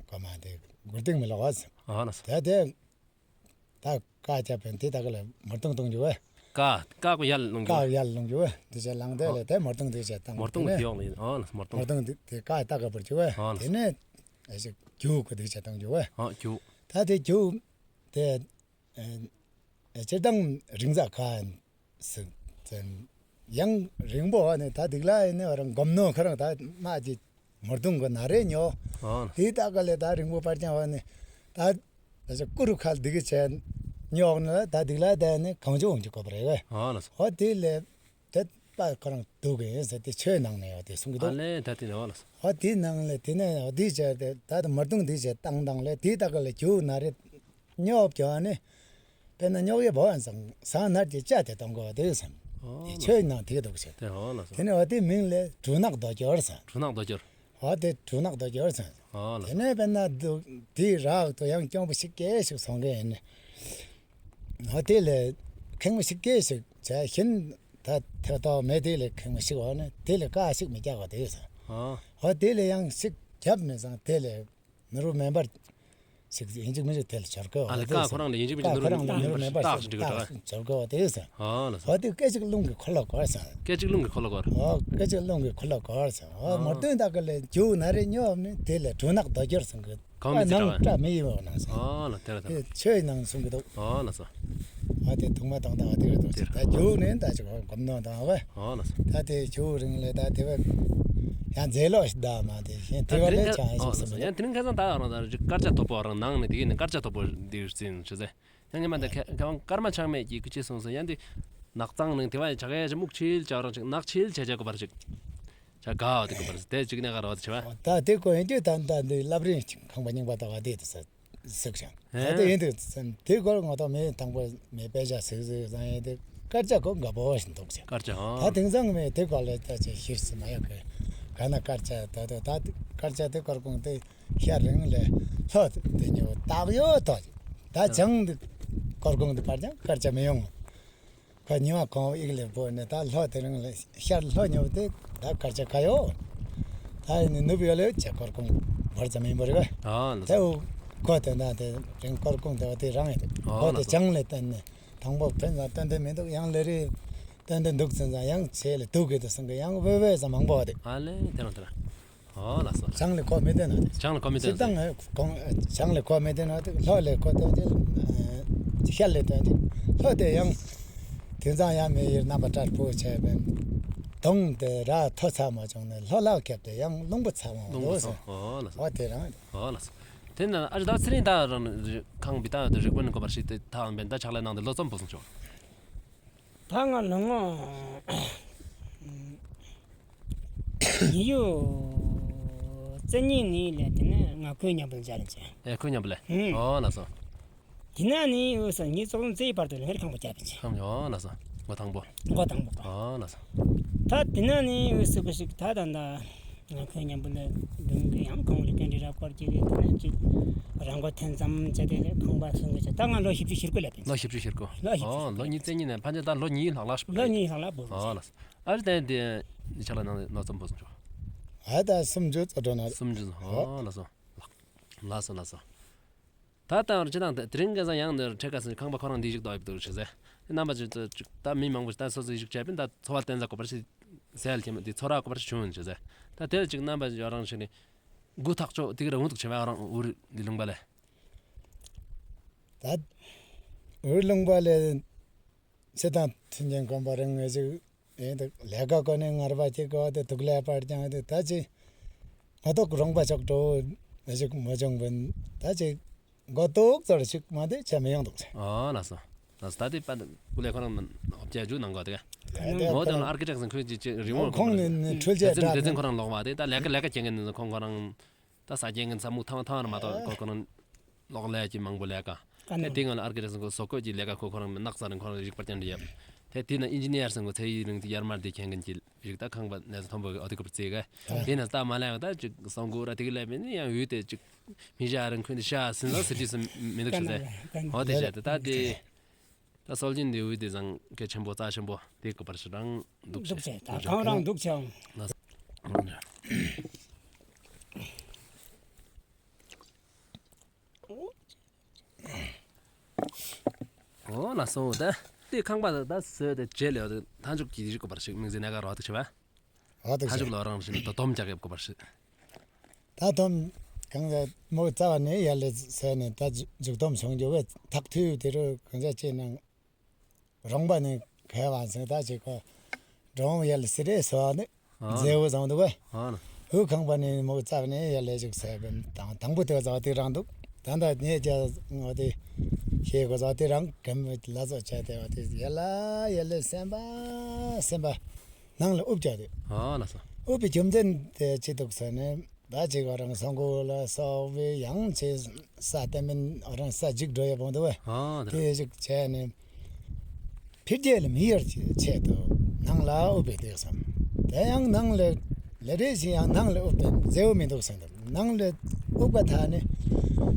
གོ་མ་དེ་མགུར་སྟེང་མི་ལོག་བ་ཟེར། ཨོ་ལགས་སོ། ད་དེ་ད་ཀ་རྒྱབ་པས་དེ་ད་ག་ལས་མར་དུང་གཏོང་རྒྱུ་བས། ཀ་ཀ་གོ་ཡར་ལོང་རྒྱུ། ཀ་ཡར་ལོང་རྒྱུ་བས་དེ་ཆ་ལང་དེ་ལས་དེ་མར་དུང་དེ་ཆ་བཏང་མར་དུང་དེ་ཡོང་ལེ། ཨོ་ལགས་སོ། མར་དུང་མར་དུང་དེ་ཀ་ད་ག་བར་རྒྱུ་བས། ཨོ་ལགས་སོ། དེ་ནས་ཨེ་ཞིག་རྒྱུག་གོ་དེ་ཆ་གཏོང་རྒྱུ་བས། ཨོ་རྒྱུག་ད་དེ་རྒྱུག་དེ་ཨེ་སྤྱིར་བཏང་རིང་ཙག་ཁ་ཟིག་ཙན་ཡང་རིང་པོ་བ་ནི་ད་དིག་ལ་ཡིན་ནི་བ་རང་སྒོམ་ནོ་ཁ་རང་ད་མ་ཅི་མར་དུང་གི་ན་རེ་ཉོ། ཨོ། དེ་ད་ག་ལས་ད་རིང་པོ་པར་ཅང་བ་ནི་ད་ད་ཅི་ཀུ་རུ་ཁལ་དིག་གི་ཆེན་ཉོག་ནི་ད་དིག་ལ་ད་ནི་གང་བྱུང་འོང་གི་གོ་བ་རེ་བས། ཨོ་ལགས་སོ། ཨོ་དེ་ལས་དེ་པ་ཁོ་རང་འདུག་གི་ཡིན་ཟེར་དེ་ཆོས་ནང་ནས་ཡོད་དེ་གསུང་གི་འདུག་ཨ་ལས་ད་དེ་ནས་ཨོ་ལགས་སོ། ཨོ་དེ་ནང་ལས་དེ་ནས་ཨོ་དེ་བྱས་ཏེ་ད་ད་མར་དུང་དེ་བྱས་བཏང་བཏང་ལས་དེ་ད་ག་ལས་རྒྱུག་ན་རེ་རྙོག་གྱོན་ནི། དཔེར་ན་རྙོག་ཡེ་བོ་ཡང་ཟང་ཟང་ནར་གྱི་བཅའ་དེ་གཏོང་དགོས་པ་དེ་ཡོད་སམ། ཨོ་དེ་ཆོས་ནང་དེ་འདུག་ཟེར། དེ་ཨོ་ལགས་སོ། དེ་ནས་འོ་དེ་མིང་ལས་གྲུ་ནག་རྡོ་སྐྱོར་ཟེར། གྲུ་ནག་རྡོ་སྐྱོར། འོ་དེ་གྲུ་ནག་རྡོ་སྐྱོར་ཟེར། ཨོ་ལགས་སོ། དེ་ནས་དཔེར་ན་འདུག་དེ་རག་ཏུ་ཡང་སྐྱོང་པོ་ཞིག་སྐད་ཞིག་སོང་གི་ཡིན། འོ་དེ་ལས་ཁེངས་པོ་ཞིག་སྐད་ཞིག་བྱས་ཤིན། ད་ཐེ་ཏོ་མེ་དེ་ལས་ཁེངས་མི་ཤིག་འོ་ནི་དེ་ལས་ཀ་ཤིག་མི་རྒྱག་ག་དེ་ཡོད་ས། ཨ། འོ་དེ་ལས་ཡང་ཤིག་རྒྱབ་མི་ཟང་དེ་ལས་མི་རུ་མེ་འབར་ཤིག་ཡིན་ཅིག་མིན་ཅིག་དེ་ལས་འཆོར་གོ། ཨ་ལས་ཀ་ཁོ་རང་ལས་ཡིན་ཅིག་མིན་ཅིག་ཁོ་རང་ལས་མི་རུ་མེ་འབར་ཤིག་འཆོར་གོ་དེ་ཡོད་ས། ཨ་ལ་ས། འོ་དེ་སྐད་ཅིག་རླུང་གི་འཁོར་ལོ་བསྐོར་ས། སྐད་ཅིག་རླུང་གི་འཁོར་ལོ་བསྐོར། འོ་སྐད་ཅིག་རླུང་གི་འཁོར་ལོ་བསྐོར་ས། འོ་མོ་སྟོན་ད་ག་ལས་རྒྱུག་ན་རེ་སྙོབ་ནི་དེ་ལས་གྲུ་ནག་རྡོ་སྐྱོར་སང་གི། གང་མི་ཨ་ཚིག་ནང་གྲགས་བཀྲ་མི་ཡིན་བ་ནང་ས། ཨ་ལ་དེ་ལ་དེ་ལ། ཆོས་ནང་གསུང་གི་འདུག་ཨ་ལ་ས། ཨ་དེ་ཐུག་མ་ཐུག་ད་དེ་རེད་འདུག་དེ་ད་རྒྱུག་ནས་ད་ཅིག་གོམ་ནོ་ད་བ། ཨ་ལ་ས། ད་དེ་རྒྱུག་རིང་ལས་ད་དེ་བ་ཡང་མཛེས་ལོ་ཞིག་ད་མ་དེ་ཤེས་དེ་བ་ལས་ཆང་ཡིན་ཞིག་སེམས་ཡང་དེ་རིང་ཁ་སང་ད་རང་ད་སྐར་ཆ་དོ་པོ་རང་ནང་ནས་དེ་གི་ནས་སྐར་ཆ་དོ་པོ་འདི་རྩིན་ཆུ་ཟེ། ཡང་ཉི་མ་འདི་ཁ་ཁ་སྐར་མ་ཆག་མེད་ཀྱི་ཀུ་ཅི་སོང་སོང་ཡང་འདི་ནག་གཙང་ནང་དེ་བ་ཡང་ཆག་ཡ་ཅིག་སྨུག་ཆིལ་ཆག་རང་ཅིག་ནག་ཆིལ་ཆ་ཆ་གོ་བར་ཅིག་ཆ་ག་བ་དེ་གོ་བར་དེ་ཅིག་ནས་ག་རོ་དེ་ཆ་བ། ད་དེ་གོ་ཡང་འདི་ད་ད་འདི་སླབ་རིན་ཅིག་ཁང་པ་རྙིང་པ་ད་བ་དེ་དེ་ས་ཟིག་ཤང་། ད་དེ་ཡིན་དུ་དེ་གོ་ང་ད་མེ་དང་པོ་མེ་དཔེ་ཆ་ཟིག་ཟིག་ཟང་ཡིན་དེ་སྐར་ཆ་གོ་འགའ་པོ་ཞིག་འདུག་ཅིག་ཨ་ད་དེང་སང་མེ་དེ་གོ་ལས་ད་ཅིག་ཤེས་སི་མ་ཡོད་གི་ག་ན་སྐར་ཆ་ད་ད་ད་སྐར་ཆ་དེ་སྐར་ཁུང་དེ། ཤར་རིང་ལས་ལྷོ་དེ་ཉོ་བཏགས་ཡོད་དོ། ད་བྱང་དེ་སྐར་ཁུང་དེ་བར་ཀྱང་སྐར་ཆ་མི་ཡོང་། ཁོ་ཉི་མ་གང་ཡིག་ལས་བོ་ནས་ད་ལྷོ་དེ་རིང་ལས་ཤར་ལྷོ་ཉོ་དེ་ད་སྐར་ཆ་ག་ཡོད། ད་ཡིན་ནི་ནུབ་ཡོད་ལས་བྱ་སྐར་ཁུང་བར་ཙམ་ཡིན་པ་རེད་བས། ཨ་ལ་དེ་འུ་ཁོ་དེ་ན་དེ་རིང་སྐར་ཁུང་དེ་བ་དེ་རང་ཡིན། ཨ་ཁོ་ལ་དེ་བྱང་ལས་བསྟན་ནས་དང་པོ་ཕན་ཚུན་བསྟན་དེ་མི་འདུག་ཡང་ལས་རེ་བསྟན་དེ་འདུག་ཚུན་ཚང་ཡང་ཆེ་ལས་འདུག་གི་དེ་སང་གི་ཡང་བེ་བེ་ཙམ་མང་པོ་བ་དེ། ཨ་ལས་དེ་རང་དེ་རང་། ཨོ་ལགས་སོ། བྱང་ལས་ཁོ་མི་བསྟན་ནོ་དེ། བྱང་ལས་ཁོ་མི་བསྟན་ནོ་དེ། སྤྱིར་བཏང་ཁོང་བྱང་ལས་ཁོ་མི་བསྟན་ནོ་དེ། ལྷོ་ལས་ཁོ་བསྟན་ཏེ། ཤར་ལས་བསྟན་ཏེ། ལྷོ་དེ་ཡང་དེང་སང་ཡང་མི་ཡུལ་རྣམ་པ་ཕྲ་པོ་བྱས་པས། དུང་དེ་ར་མཐོ་ཚ་མོ་བྱུང་ནས་ལྷོ་ལ་ཁེབས་ཏེ་ཡང་རླུང་པོ་ཚ་མོ་རླུང་པོ་ཚ་མོ། ཨོ་ལགས་སོ། ཨོ་དེ་རང་། ཨོ་ལགས་སོ། དེ་ན་ཨ་ཅེ་ད་ཚེ་རིང་ད་རང་ཁང་པའི་ད་རིག་པ་ནི་གོ་བར་ཤེས་ཏེ་ཐང་བན་ད་ཕྱག་ལས་གནང་སྟེ་ལོ་ཙམ་པོ་སོང་ཆོག་ད་ང་ལོ་ངོ་ཉི་ཤུ་རྩ་གཉིས་ནས་ལས་དེ་ནས་ང་ཁོའི་མཉམ་པོ་མཇལ་ལ་ཅི། ཨེ་ཁོའི་མཉམ་པོ་ལས། ཨུམ། ཨོ་ལགས་སོ། དེ་ནས་ནི་འོ་ས་ཉི་ཤུ་རྩ་བརྒྱད་ཀྱི་བར་དུ་ལས་ཁང་པ་བརྒྱབ་པ་ཅི། ཁང་པ་ཨོ་ལགས་སོ། འགོ་དང་པོ། འགོ་དང་པོ། ཨོ་ལགས་སོ། ད་དེ་ནས་ནི་འོ་ས་ག་ཞིག་ད་ད་ད། ང་ཁོའི་མཉམ་པོ་ལ་འདུག་གི་ཡང་ཁོང་ལ་གན་རི་ར་སྐོར་གྱི་རེད། དེ་ནས་ཅིག་རང་མགོ་འཐོན་ཙམ་བྱས་ཏེ་ཁང་པ་སྲུང་གི་བྱས། ད་ང་ལོ་བཞི་བཅུ་ཞེ་དགུ་ལ་ཕེབས། ལོ་བཞི་བཅུ་ཞེ་དགུ། ལོ་བཞི་བཅུ། ཨོ་ལོ་ཉི་ཤུ་རྩ་གཉིས་ནས་ཕན་ཆད་ད་ལོ་ཉིས་ལྷག་ལྷག་ཞིག་ལོ་ཉིས་ལྷག་ལྷག་འབུལ། ཨོ་ལགས་སོ། ཨ་རི་ད་དེ་ཉི་ཤུ་ལ་ནང་ལོ་ཙམ་འབུལ་སོང་ཆོག་ཨ་ད་སུམ་ཅུ་རྩ་དྲུག་ན། སུམ་ཅུ། ཨོ་ལགས་སོ། ལགས་སོ་ལགས་སོ། ད་ལྟ་བར་ཅི་དང་དེ་རིང་ཁ་སང་ཡང་འདིར་ཁྲེ་ཀ་སི་ཁང་པ་ཁོ་རང་འདི་བཞུགས་དོ་ཡིབ་འདུག་ཞེས་ཟེར། རྣམ་པ་ཅིག་ད་མི་མང་པོ་ཞིག་ད་སོ་སོ་བཞུགས་བྱས་པས། ད་འཚོ་བ་བརྟན་ས་དགོས་པར་ཞིག་ཟེར་ལ་ཁྱེད་མ་འདི་འཚོ་རག་དགོས་པར་ཞིག་བྱུང་ཡོད་ཞེས་ཟེར། ད་དེར་ཅིག་རྣམ་པ་ཡོ་རང་ཞིག་ནི་མགུ་ཐག་ཆོད་དེ་གི་ར་འུ་ཐུག་བྱས་པ་རང་འུར་འདི་ལུང་པ་ལས། ད་འུར་ལུང་པ་ལས་ཚེ་དང་མཐུན་རྐྱེན་ཁང་པ་རང་ངེས་ཅིག་ཨེ་ད་ལས་ཀ་གོ་ནས་ངར་བ་ཅིག་གོ་དེ་དུག་ལས་པར་ཀྱང་དེ་ད་ཅི་ང་ཏོག་རོང་པ་ཅོག་འགྲོ་མི་ཅིག་མ་བྱུང་བན། ད་ཅི་མགོ་ཏོག་ཙོར་ཞིག་མ་དེ་ཆ་མི་ཡོང་འདུག་ཟེར། ཨོ་ལགས་སོ། ལགས་སོ། ད་དེ་པ་ཀུ་ལེ་ཁོ་རང་ཨོ་བྱས་རྒྱུ་ནང་གོ་དེ་ག་ཨོ་དེ་ལ་ཨར་ཀི་ཊེག་སང་ཁོས་ཅི་ཅི་རི་མོ་ཁོང་ནི་འཕྲུལ་ཆས་སྡེ་ཚན་སྡེ་ཚན་ཁོ་རང་ལོག་མ་དེ་ད་ལས་ཀ་ལས་ཀ་བྱེད་མཁན་ཁོང་ཁོ་རང་ད་ས་སྐྱེ་མཁན་ས་མུག་ཐང་ཐང་ར་མ་གཏོགས་ཁོ་ཁོ་རང་ལོག་ལས་ཀྱི་མང་པོ་ལས་ཀ་ཀ་ནོ། དེ་དེ་ང་ལ་ཨར་ཀི་ཊེག་སང་ཁོ་བཟོ་བཀོད་ཀྱི་ལས་ཀ་ཁོ་ཁོ་རང་ནགས་ཚལ་རིང་ཁོ་རང་རིག་པར་ཀྱང་འདྲི་ཡབ། དེ་དེ་ན་ཨིན་ཇི་ནི་ཡར་སང་ཁོ་ཚེ་ཡི་རིང་དེ་ཡར་མར་དེ་མཁྱེན་མཁན་གྱི་རིག་ད་ཁང་པ་ནས་མཐོན་པོ་ཨོ་དེ་ཀུ་པར་རྩེ་ག་དེ་ན་ད་མ་ལས་ད་ཅིག་སང་གུ་ར་དེ་གི་ལས་མེད་ནི་ཡང་འུ་དེ་ཅིག་མི་ཞག་རིང་ཁོན་དེ་ཤ་སིན་ཟ་སི་ཏི་སི་མི་འདུག་ཞུ་ཟེར། ཨོ་དེ་བྱས་ཏེ་ད་དེ། ད་སྲོལ་རྒྱུན་འདི་འུ་དེ་བཟང་གལ་ཆེན་པོ་རྩ་ཆེན་པོ་དེ་གོ་བར་ཞིག་རང་འདུག་འདུག་ཟེར། ད་གང་རང་འདུག་ཟེར། ལགས། ཨོ་ལགས་སོ། ད་དེ་ཁང་པ་ད་བཟོས་ཏེ་རྗེས་ལས་མཐའ་མཇུག་གི་ཞིག་གོ་བར་ཞིག་དམིགས་བསལ་གནད་འགག་རོ་ཐུག་ཆེ་བ། ཨ་ཐུག་ཆེ། མཐའ་མཇུག་ལ་རང་ཞིག་ད་སྡོམ་རྒྱག་ཡོད་གོ་བར་ཞིག་ད་སྡོམ་གང་ཟེར་མོ་རྩ་བ་ནས་ཡར་ལས་ཟེར་ནས་ད་མཇུག་སྡོམ་བྱུང་རྒྱུ་བས་ཐག་ཐུག་དེ་རུ་གང་ཟེར་ཅེ་ནང་རོང་པ་ནས་ཁ་བ་ཟེར་ད་ཅེ་ཁོ་འབྲོང་ཡར་ལས་ཟེར་རེ་སོ་ནི། ཨ་མཛེས་བོ་བཟང་འདུག་གས། ཨ་ནི། འུ་ཁང་པ་ནི་མོ་རྩ་བ་ནས་ཡར་ལས་ཞིག་ཟེར་བས་དང་དང་པོ་དེ་བཟོ་དེ་རང་འདུག་ད་ད་ངས་ཀྱང་ངོ་དེ་ཤེས་གོ་བཟོ་དེ་རང་གམ་ལ་བཟོ་བྱས་ཏེ་བ་དེ་ཡར་ལ་ཡར་ལས་སེམས་པ་སེམས་པ་ནང་ལ་འུབ་ཀྱག་དེ། ཨ་ལགས་སོ། འུབ་པའི་རྒྱུ་མཚན་དེ་ཅི་འདུག་ཟེར་ནས་ད་ཅིག་ང་རང་སང་གོ་ལ་སོག་པའི་ཡང་ཅི་ས་དེ་མིན་ང་རང་ས་འཇིག་འགྲོ་ཡ་བོ་འདུག་གས། ཨ་དེ་རང་དེ་ཞིག་བྱས་ནས། འཕེལ་རྒྱས་ལ་མི་ཡར་ཆེད་དུ་ནང་ལ་འུབ་པའི་དུས་སམ། དེ་ཡང་ནང་ལ་ལས་རེ་ཞིག་ཡང་ནང་ལ་འུབ་པའི་མཛེས་བོ་མི་འདུག་ཟེར་འདུག་ནང་ལ་འུབ་པ་ཐ་ནི་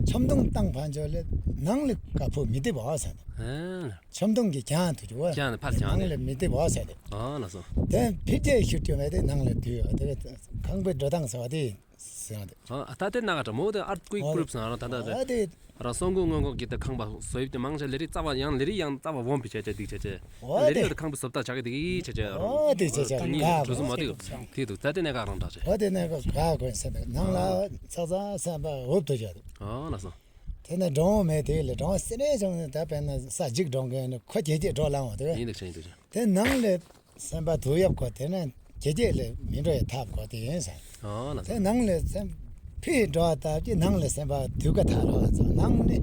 ཆམ་མདུང་བཏང་ཕན་ཆོད་ལས་ ནང་ལས་ཀ་ཕུ་མི་དེ་བ་ཟེར་ནོ། ཨ། ཆབ་མདོ་གི་གྱང་དུ་ཅིག་བ། གྱང་དུ་ཕར་གྱང་ནང་ལས་མི་དེ་བ་ཟེར་ཏེ། ཨ་ལགས་སོ། དེ་ཕི་རྒྱལ་ཤུལ་ཅིག་མེད་དེ་ནང་ལས་དུས་དེ་ཁང་པའི་འགྲོ་སྟངས་ཟེར་བ་དེ་ཟེར་ཏེ། ཨ་ད་དེ་ན་ག་ཏྲ་མོ་དེ་ཨརཐ་ཀུའིཀ་པུ་རུཕ་ཟེར་ན་ར་ད་ད་དེ། ཨ་དེ། རང་སོང་གུ་སྔོན་འགོག་གི་དེ་ཁང་པ་བཟོ་ཡིབ་དེ་མང་ཆེ་ལས་རིགས་རྩ་བ་ཡང་ལས་རིགས་ཡང་རྩ་བ་འོང་བི་ཆ་ཆ་སྡིག་ཆ་ཆ། ཨོ་ལས་རིགས་དེ་ཁང་པའི་བཟོ་ལྟ་ཆ་གི་དེ་གི་ཆ་ཆ། ཨོ་དེ་ཆ་ཆ་གི་ག་གོན་ས་དེ་དེ་དུ་ད་དེ་ནས་ག་རང་ཏྲ་ཆ། ཨོ་དེ་ནས་ག་གོན་ས་དེ་ནང་ལ་ཚག་ཚག་སེམས་པ་འོབ་ཏུ་བྱ་དུ། ཨོ་ལགས་སོ། དེ་ནས་འགྲོ་མེད་དེ་ལས་འགྲོ་སེ་ནས་བྱུང་ནས་ད་དཔེར་ན་ས་འཇིག་འགྲོ་མཁན་ཁོ་ཁྱེད་ཀྱིས་འགྲོ་ལང་བ་དེ་བས། ཡིན་འདུག་ཆ་ཡིན་འདུག་ཆ། དེ་ནང་ལས་སེམས་པ་དུ་ཡབ་ཁོ་དེ་ནས་ཁྱེད་ཀྱིས་ལས་མི་འགྲོ་ཡ་ཐབས་ཁོ་དེ་ཡིན་ཟེར། ཨོ་ལགས་སོ། དེ་ནང་ལས་སེམས་ཕི་འགྲོ་ཐབས་ཀྱི་ནང་ལས་སེམས་པ་དུ་ག་ཐ་ར་ཟེར་ནང་ནས་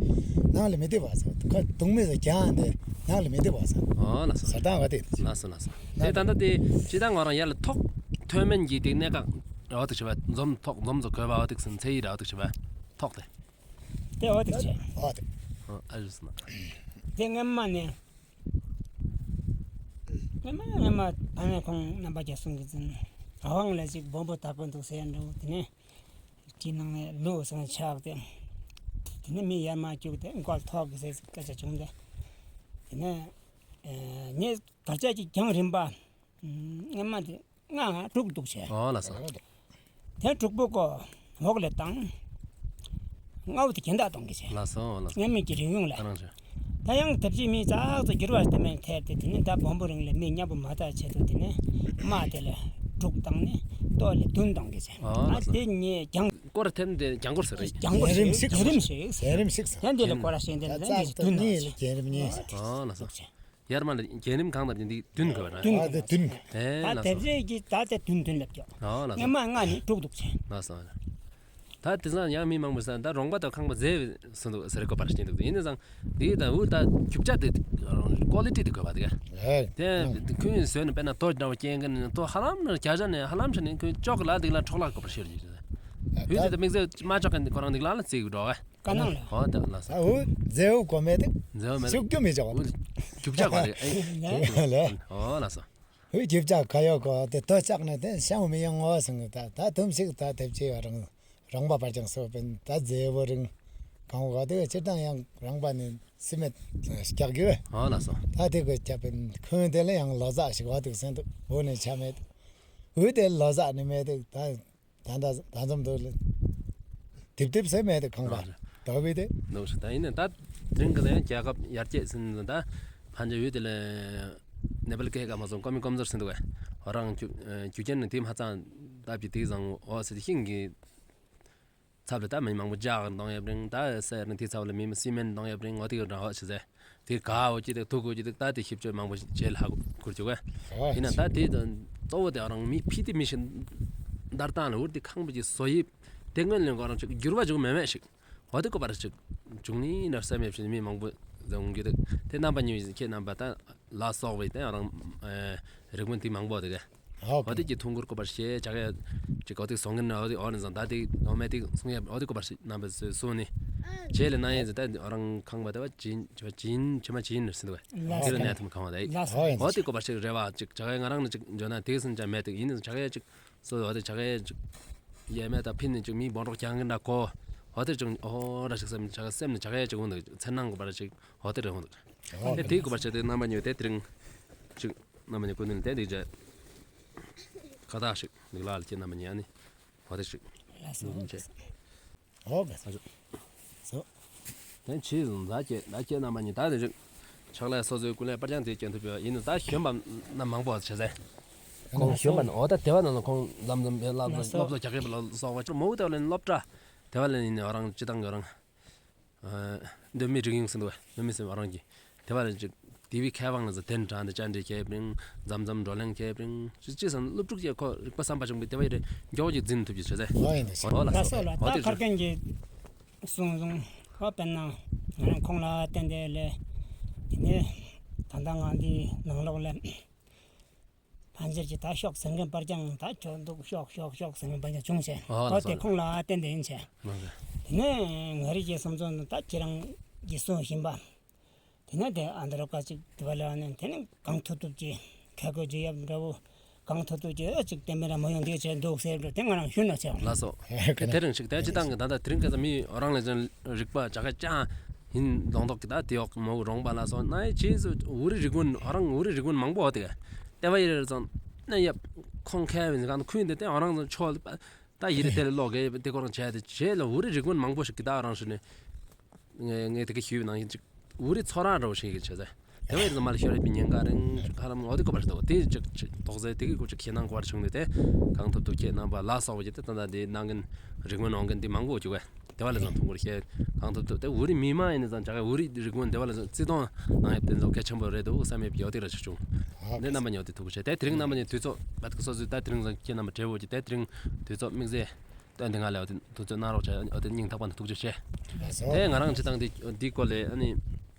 ནང་ལས་མི་དེ་བ་ཟེར་ཁོ་དུང་མི་ཟེར་ཀྱང་དེ་ནང་ལས་མི་དེ་བ་ཟེར། ཨོ་ལགས་སོ། ཟེར་དང་བ་དེ། ལགས་སོ་ལགས་སོ། དེ་ད་ལྟ་དེ་ཅི་ད་ང་རང་ཡར་ལ་ཐོག་ཐོན་མེད་ཀྱི་དེ་གནས་སྐབས་འོ་དེ་ཆེ་བ་འཛོམས་ཐོག་འཛོམས་ཚོ་གོ་བ་འོ་དེ་སུན་ཚེ་ཡི་ར་འོ་དེ་ཆེ་བ་ཐོག་དེ། དེ་འོ་དེ་ཆེ། འོ་དེ། ཨ་རུ་སུ་ན། དེ་སྔ་མ་ནས། སྔ་མ་སྔ་མ་ད་ནས་ཁོང་རྣམ་པ་རྒྱ་གསུང་གི་ཚུན། ཨ་ཝང་ལ་ཅིག་སྦོམ་པོ་དག་པོ་འདུག་ཟེར་འདུག་དེ་ནས། དེ་ནང་ནས་ལུག་སང་ཆགས་ཏེ། དེ་ནས་མི་ཡར་མར་བཅུག་སྟེ་མགོ་ཐོག་གི་ཟེར་སྐད་ཆ་བྱུང་སྟེ། དེ་ནས། ངས་གར་ཆ་ཅིག་རྒྱང་རིང་པ། སྔ་མ་དེ་ང་ང་དྲུག་འདུག་བྱས། ཨོ་ལགས་སོ། དེ་དྲུག་པོ་ཀོ་འོག་ལས་བཏང་། ལྔ་པོ་དེ་གྱེན་ལྟ་གཏོང་གི་བྱས། ལགས་སོ་ལགས་སོ། སྔ་མའི་གི་རིང་ཡོང་ལས། ད་རང་ཆོས། ད་ཡང་ཐབས་ཅིག་མི་ཙག་ཙོག་འགྱུར་བ་དེ་མེད་ཐེར་ཏེ་དེ་ནས་ད་སྦོམ་པོ་རིང་ལས་མི་མཉམ་པོ་མ་ལྟ་ཆེད་དུ་དེ་ནས་མ་དེ་ལས་དྲུག་བཏང་ནས་ལྟོ་ལས་བདུན་གཏོང་གི་བྱས། ཨོ་ཨ་ལགས་སོ། དེ་ཉེ་རྒྱང་སྐོར་ཐེབས་ཏེ་རྒྱང་སྐོར་ཟེར་རེད། རྒྱང་སྐོར་རྒྱང་རིང་ཞིག་རྒྱང་རིང་ཞིག་རྒྱང་རིང་ཞིག་ཡང་དེ་ལས་སྐོར་ར་ཤེས་ཏེ་ད་ལས་ཙག་ཙོག་བདུན་གནས་ལས་རྒྱང་རིང་ཉེ། ཨོ་ལགས་སོ། ཡར་མར་ལ་རྒྱང་རིང་གང་དང་རྒྱང་འདི་བདུན་དགོས་པ་རེད། བདུན། ཨ་དེ་བདུན། ཨེ་ད་ལགས་དེབ་སོ། རེ་གི་ད་དེ་བདུན་བདུན་ལབ་ཀྱོག་ཨོ་ལགས་སོ། སྔ་མ་ལྔ་ནི་དྲུག་འདུག་ཆེ། ལགས་སོ། ད་དེ་སང་ཡང་མི་མང་པོས་ད་རོང་པ་དང་ཁང་པ་མཛེས་སུ་འདུག་ཟེར་དགོས་པ་རེད་ཟེར་འདུག་ཡིན་ན་ཙང་འདི་ད་འུ་ད་རྒྱུ་ཆ་དེ་ཀོ་ལི་ཊི་དེ་དགོས་པ་དེ་ག་ཨེ་དེ་ཁོས་བཟོས་ནས་དཔེར་ན་ལྟོ་འདྲ་བ་སྐྱེལ་མཁན་ནི་ལྟོ་ཧ་ལམ་ནི་རྒྱ་ཆ་ནས་ཧ་ལམ་ཆ་ནས་ཁོས་ཅོག་ལ་དེ་ལ་འཕྲོག་བརླག་དགོས་པ་ཤེས་རྒྱུ་ཆ་ད་འུ་དེ་ད་དམིགས་བསལ་མ་ཆོག་མཁན་དེ་ཁོ་རང་དེ་ལ་ལ་རྩིས་འགྲོ་ག་ཀ་ནང་ལ། ཨོ་ད་ལགས་སོ། ཨ་འུ་མཛེའུ་གོ་མེད་དེ། མཛེའུ་མེད། ཤུགས་རྒྱུ་མི་ཆོག་པ། རྒྱུ་ཆ་ག་རེ་ཨེ། ལ། ཨོ་ལགས་སོ། འུ་རྒྱུ་ཆ་ག་ཡོད་གོ་དེ་ལྟོ་བཅག་ནས་དེ་ཤང་མི་ཡོང་ངོ་སང་ད་ད་དུམ་ཞིག་ད་དེབ་ཅེས་རང་རང་པ་པར་ཀྱང་སོ་པན་ད་མཛེའུ་རིང་གང་གོ་དེ་སྤྱིར་བཏང་ཡང་རང་པ་ནི་སི་མེད་སྐྱག་གི་བས། ཨོ་ལགས་སོ། ད་དེ་གོ་ཁྱབ་པན་ཁོན་དེ་ལ་ཡང་ལོ་ཙཱ་ཞིག་བ་དུག་སེང་དུག་འུ་ནི་ཆ་མེད། འུ་དེ་ལོ་ཙཱ་ནི་མེད་དེ་ད། ད་ད་ད་འཛོམས་དུ་ལ་དིབ་དིབ་སེ་མེད་དེ་ཁང་པ་ཨ་དོ་བི་དེ། ནོ་ཤི་ད་ཡིན་ནི་ད་དེ་རིང་གི་ལ་ཡང་རྒྱལ་ཁབ་ཡར་རྒྱས་ཟིན་ནི་ད་ཕན་ཆད་ཡོད་དེ་ལ་ནེ་པལ་སྐད་ཀ་མ་སོང་ཀོ་མི་ཀོམ་ཟོར་ཟིན་དུ་བས། ཨོ་རང་རྒྱུ་རྒྱུ་རྐྱེན་ནི་དེ་མ་ཚང་ད་བི་དེ་བཟང་འོ་ཟེར་ཏེ་ཤིང་གི་ཚབ་ལ་ད་མི་མང་པོ་ལྗགས་གཏོང་ཡབ་རིང་ད་ཟེར་ནི་དེ་ཚབ་ལ་མི་སི་མེན་གཏོང་ཡབ་རིང་འོ་དེ་གི་འདྲ་འོ་ཟེར་ཟེར། དེ་ག་འོ་ཅི་དེ་ཐུག་འོ་ཅི་དེ་ད་དེ་ཞིབ་དཔྱོད་མང་པོ་བྱས་ལྷག་གུར་བཅུག་ག་ཨོ་ཡིན་ན་ད་དེ་གཙོ་བོ་དེ་རང་མི་ཕི་དེ་མི་ཤི་འདར་བཏང་ལ་འུར་དེ་ཁང་པ་ཅིག་བཟོ་ཡིབ་དེ་སྔོན་ལས་ཁོ་རང་ཅིག་འགྱུར་བ་འཇུག་མེད་མེད་ཞིག་འོ་དེ་ཀོ་པར་ཅིག་འཇུག་ནི་ན་བསམ་ཡབ་ཞིག་མི་མང་པོ་ཟེར་འོང་རྒྱུ་དེ་དེ་རྣམ་པ་གཉིས་ཁྱེད་རྣམ་པ་ད་ལ་སོགས་པའི་དེ་རང་རིག་པ་དེ་མང་པོ་དེ་ག་ཨོ་ཨོ་དེ་གི་ཐུང་གུར་ཀོ་པར་ཤེས་བྱ་ག་ཅིག་ཨོ་དེ་སོང་གིན་ཨོ་དེ་ཨོ་ནི་ཟང་ད་དེ་ཨོ་མེ་དེ་སོང་ཡ་ཨོ་དེ་ཀོ་པར་ཤེས་རྣམ་པ་སུ་སུ་ནི་བྱས་ལས་ན་ཡིན་ཟེར་ད་ཨོ་རང་ཁང་པ་དེ་བ་ཅིན་ཅི་བ་ཅིན་ཅི་མ་ཅིན་ནི་ཟེར་འདུག་བས། དེ་ལ་ནས་ཐུམ་ཁང་བ་དེ་ཨོ་ཨོ་ཡིན་ཨོ་དེ་ཀོ་པར་ཤེས་རེ་བ་ཅིག་བྱ་ག་ང་རང་ནི་ཅིག་འཇོན་ན་དེ་སུན་ཅང་མེད་དེ་ཡིན་ནི་བྱ་ག་ཅིག་སོ་ཨོ་དེ་བྱ་ག་ཅིག་ཡ་མེད་ད་ཕིན་ནི་ཅིག་མི་སྦོམ་རོགས་ཀྱང་གིན་ད་གོ་ཨོ་དེ་ཅིག་ཨོ་ར་ཞིག་སེམས་བྱ་ག་སེམས་ནི་བྱ་ག་ཅིག་འོང་འདུག་མཚན་ནང་ཀོ་པར་ཅིག་ཨོ་དེ་རེ་འོང་འདུག་ཨོ་དེ་དེ་ཀོ་པར་ཤེས་དེ་རྣམ་པ་གཉིས་དེ་དེ་རིང་ཅིག་རྣམ་པ་གཉིས་ཀུན་ནས་དེ་འདི་ཅེ། ཁ་བཏགས་ཤིག་འདི་ལ་ལ་ཁྱེད་རྣམ་པ་གཉིས་ནི་ཧོ་དེ་ཤིག་ལགས་སོ། ཨོ་ག་ས་ཤོག་སོ། དེ་ཕྱིས་ཟུང་ད་ཁྱེད་ད་ཁྱེད་རྣམ་པ་གཉིས་ད་དེ་ཤིག་ཕྱག་ལས་སོ་སོའི་ཀུན་ལས་པར་ཀྱང་དེ་སྐྱོན་ཐུབ་ཡོད་ཡིན་ནོ་ད་གཞོན་པ་རྣམས་མང་པོ་བྱས་ཟེར། ཁོང་གཞོན་པ་ནི་ཨོ་ད་དེ་བ་ནང་ལ་ཁོང་ལམ་ལམ་ལ་ལ་ལགས་སོ། སློབ་གསོ་རྒྱག་མཁན་ལ་སོགས་པ་ཅིག་མོ་དེ་བ་ལ་ནི་སློབ་གྲྭ་དེ་བ་ལ་ནི་ཨོ་རང་སྤྱི་བཏང་གི་ཨོ་རང་། གདོད་མའི་རིག་གཞུང་ཟེར་འདུག་གདོད་མའི་སེམས་རང་གི་དེ་བ་ལ་ཅིག་དེ་བའི་ཁྱད་པར་ང་ཚོ་དེ་འདྲ་འདི་བཅར་འདྲི་བྱས་པིང་མཚམས་མཚམས་བགྲོ་གླེང་བྱས་པིང་ཅི་ཅི་ཟེར་ན་སློབ་ཕྲུག་ཅིག་ཁོ་རིག་པ་བསམ་པ་བྱུང་བའི་དེ་བ་ཡི་རེ་མགྱོགས་ཀྱི་འཛིན་ཐུབ་ཀྱི་བྱས་ཟེར། ཨོ་ཡིན་ཟེར། ཨོ་ལགས་ལགས་སོ་ལགས། ད་ཨོ་དེ་མཁར་རྒན་གྱིས་གསུངས་སོང་། ཨོ་དཔེར་ན་ང་རང་ཁོང་ལ་བརྟེན་ཏེ་ལས་དེ་ནས་ད་ལྟ་ང་འདི་ནང་ལོགས་ལས། ཕན་ཆད་ཀྱི་ད་ཤོག་ཟེར་མཁན་པར་ཀྱང་ད་ཁྱོད་འདུག་ཤོག་ཤོག་ཤོག་ཟེར་མཁན་པར་ཀྱང་བྱུང་ཆེ། ཨོ་ད་དེ་ཁོང་ལ་བརྟེན་ཏེ་ཡིན་ཆེ། དེ་ནས་ང་རང་གི་བསམ་ཚུལ་ནི་ད་ཁྱེད་རང་གིས་གསུངས་བཞིན་པ། དེ་ནས་དེ་ཨ་འདྲ་རོ་ཀ་ཅིག་དེ་བ་ལ་ནས་དེ་ནས་གང་ཐུབ་ཐུབ་ཀྱིས་ཁ་བཀོད་ཀྱི་ཡབ་འདྲ་བོ་གང་ཐུབ་ཐུབ་ཀྱིས་ཨ་ཅིག་བསྟན་པའི་ར་མ་ཡོང་དེ་བྱས་འདུག་ཟེར་འགྲོ་དེ་ང་རང་ཞུ་ན་ཆེ། ལགས་སོ། དེ་རིང་ཞིག་དེ་ཅི་དང་གི་ད་ལྟ་དེ་རིང་ཁ་ས་མི་རང་ལས་ཅན་རིག་པ་བྱ་དགའ་ཅང་། ཨིན་ལོང་ཏོག་གི་ད་དེ་འོག་མོ་རོང་པ་ལ་སོགས་ནའི་ཅི་སུ་འུ་རི་རི་ཀུན་ཨོ་རང་འུ་རི་རི་ཀུན་མང་པོ་ཨོ་དེ་ག་ལྟེ་བ་ཡི་རེ་རེ་ཚོ་ནའི་ཡབ་ཁོང་ཁེ་བིན་གང་ཁུན་དེ་ཏེ་ཨོ་རང་ཚོ་ཆོ་ད་ཡི་རེ་དེ་ལ་ལོག་གེ་དེ་ཁོ་རང་བྱས་ཏེ་བྱས་ལ་འུ་རི་རི་ཀུན་མང་པོ་ཞིག་གི་ད་ཨོ་རང་ཤུ་ནས་ངས་ངས་དེ་ག་ཞུས་ནང་ཡིན་ཅིག་འུ་རི་ཚོ་རང་རོ་ཞིག་གི་བྱས་ཏེ། དེ་བས་རྫ་མ་ལ་ཤོར་བའི་ཉེན་ཁ་རིང་ཁ་རམ་འོ་དེ་ཀོ་པར་ཞིག་དོ་དེ་ཅིག་ཅིག་ཏོག་ཙེ་དེ་གི་ཀོ་ཅིག་ཁྱེད་ནང་ཀོ་པར་བྱུང་ནས་དེ་གང་ཐུབ་ཐུབ་ཁྱེད་རྣམ་པ་ལ་སོགས་པ་ཅིག་དེ་ད་ལྟ་དེ་ནང་གིན་རིག་མོ་ནང་གིན་དེ་མང་པོ་བཅུག་བས་དེ་བ་ལ་ཙང་ཐུང་གུར་ཁྱེད་གང་ཐུབ་ཐུབ་དེ་འུ་རི་མི་མང་ཡིན་ནས་ཙང་ཅག་གི་འུ་རི་རིག་མོ་དེ་བ་ལ་ཙང་བརྩི་མཐོང་ནང་ཡོད་དེ་ཚོ་གལ་ཆེན་པོ་རེད་འདུག་བསམ་ཡོད་པའི་ཡོད་དེ་ར་ཆུ་བྱུང་། དེ་རྣམ་པ་ཉོ་དེ་ཐུགས་རྗེ་ཆེ། དེ་དེ་རིང་རྣམ་པ་ཉོ་དུས་ཚོད་བད་ཀི་སོ་སོའི་ད་དེ་རིང་ཙང་ཁྱེད་རྣམ་པ་བྲེལ་བོ་ཅིག་དེ་དེ་རིང་དུས་ཚོད་དམིགས་བསལ། དོན་དེ་ང་ལ་འོ་དེ་དུས་ཚོད་གནང་རོགས་བྱ། འོ་དེ་སྙིང་ཐག་པ་ནས་ཐུགས་རྗེ་ཆེ། ལགས་སོ། དེ་ང་རང་སྤྱི་བཏང་འདི་འདི་སྐོར་ལས་ཨ་ནི་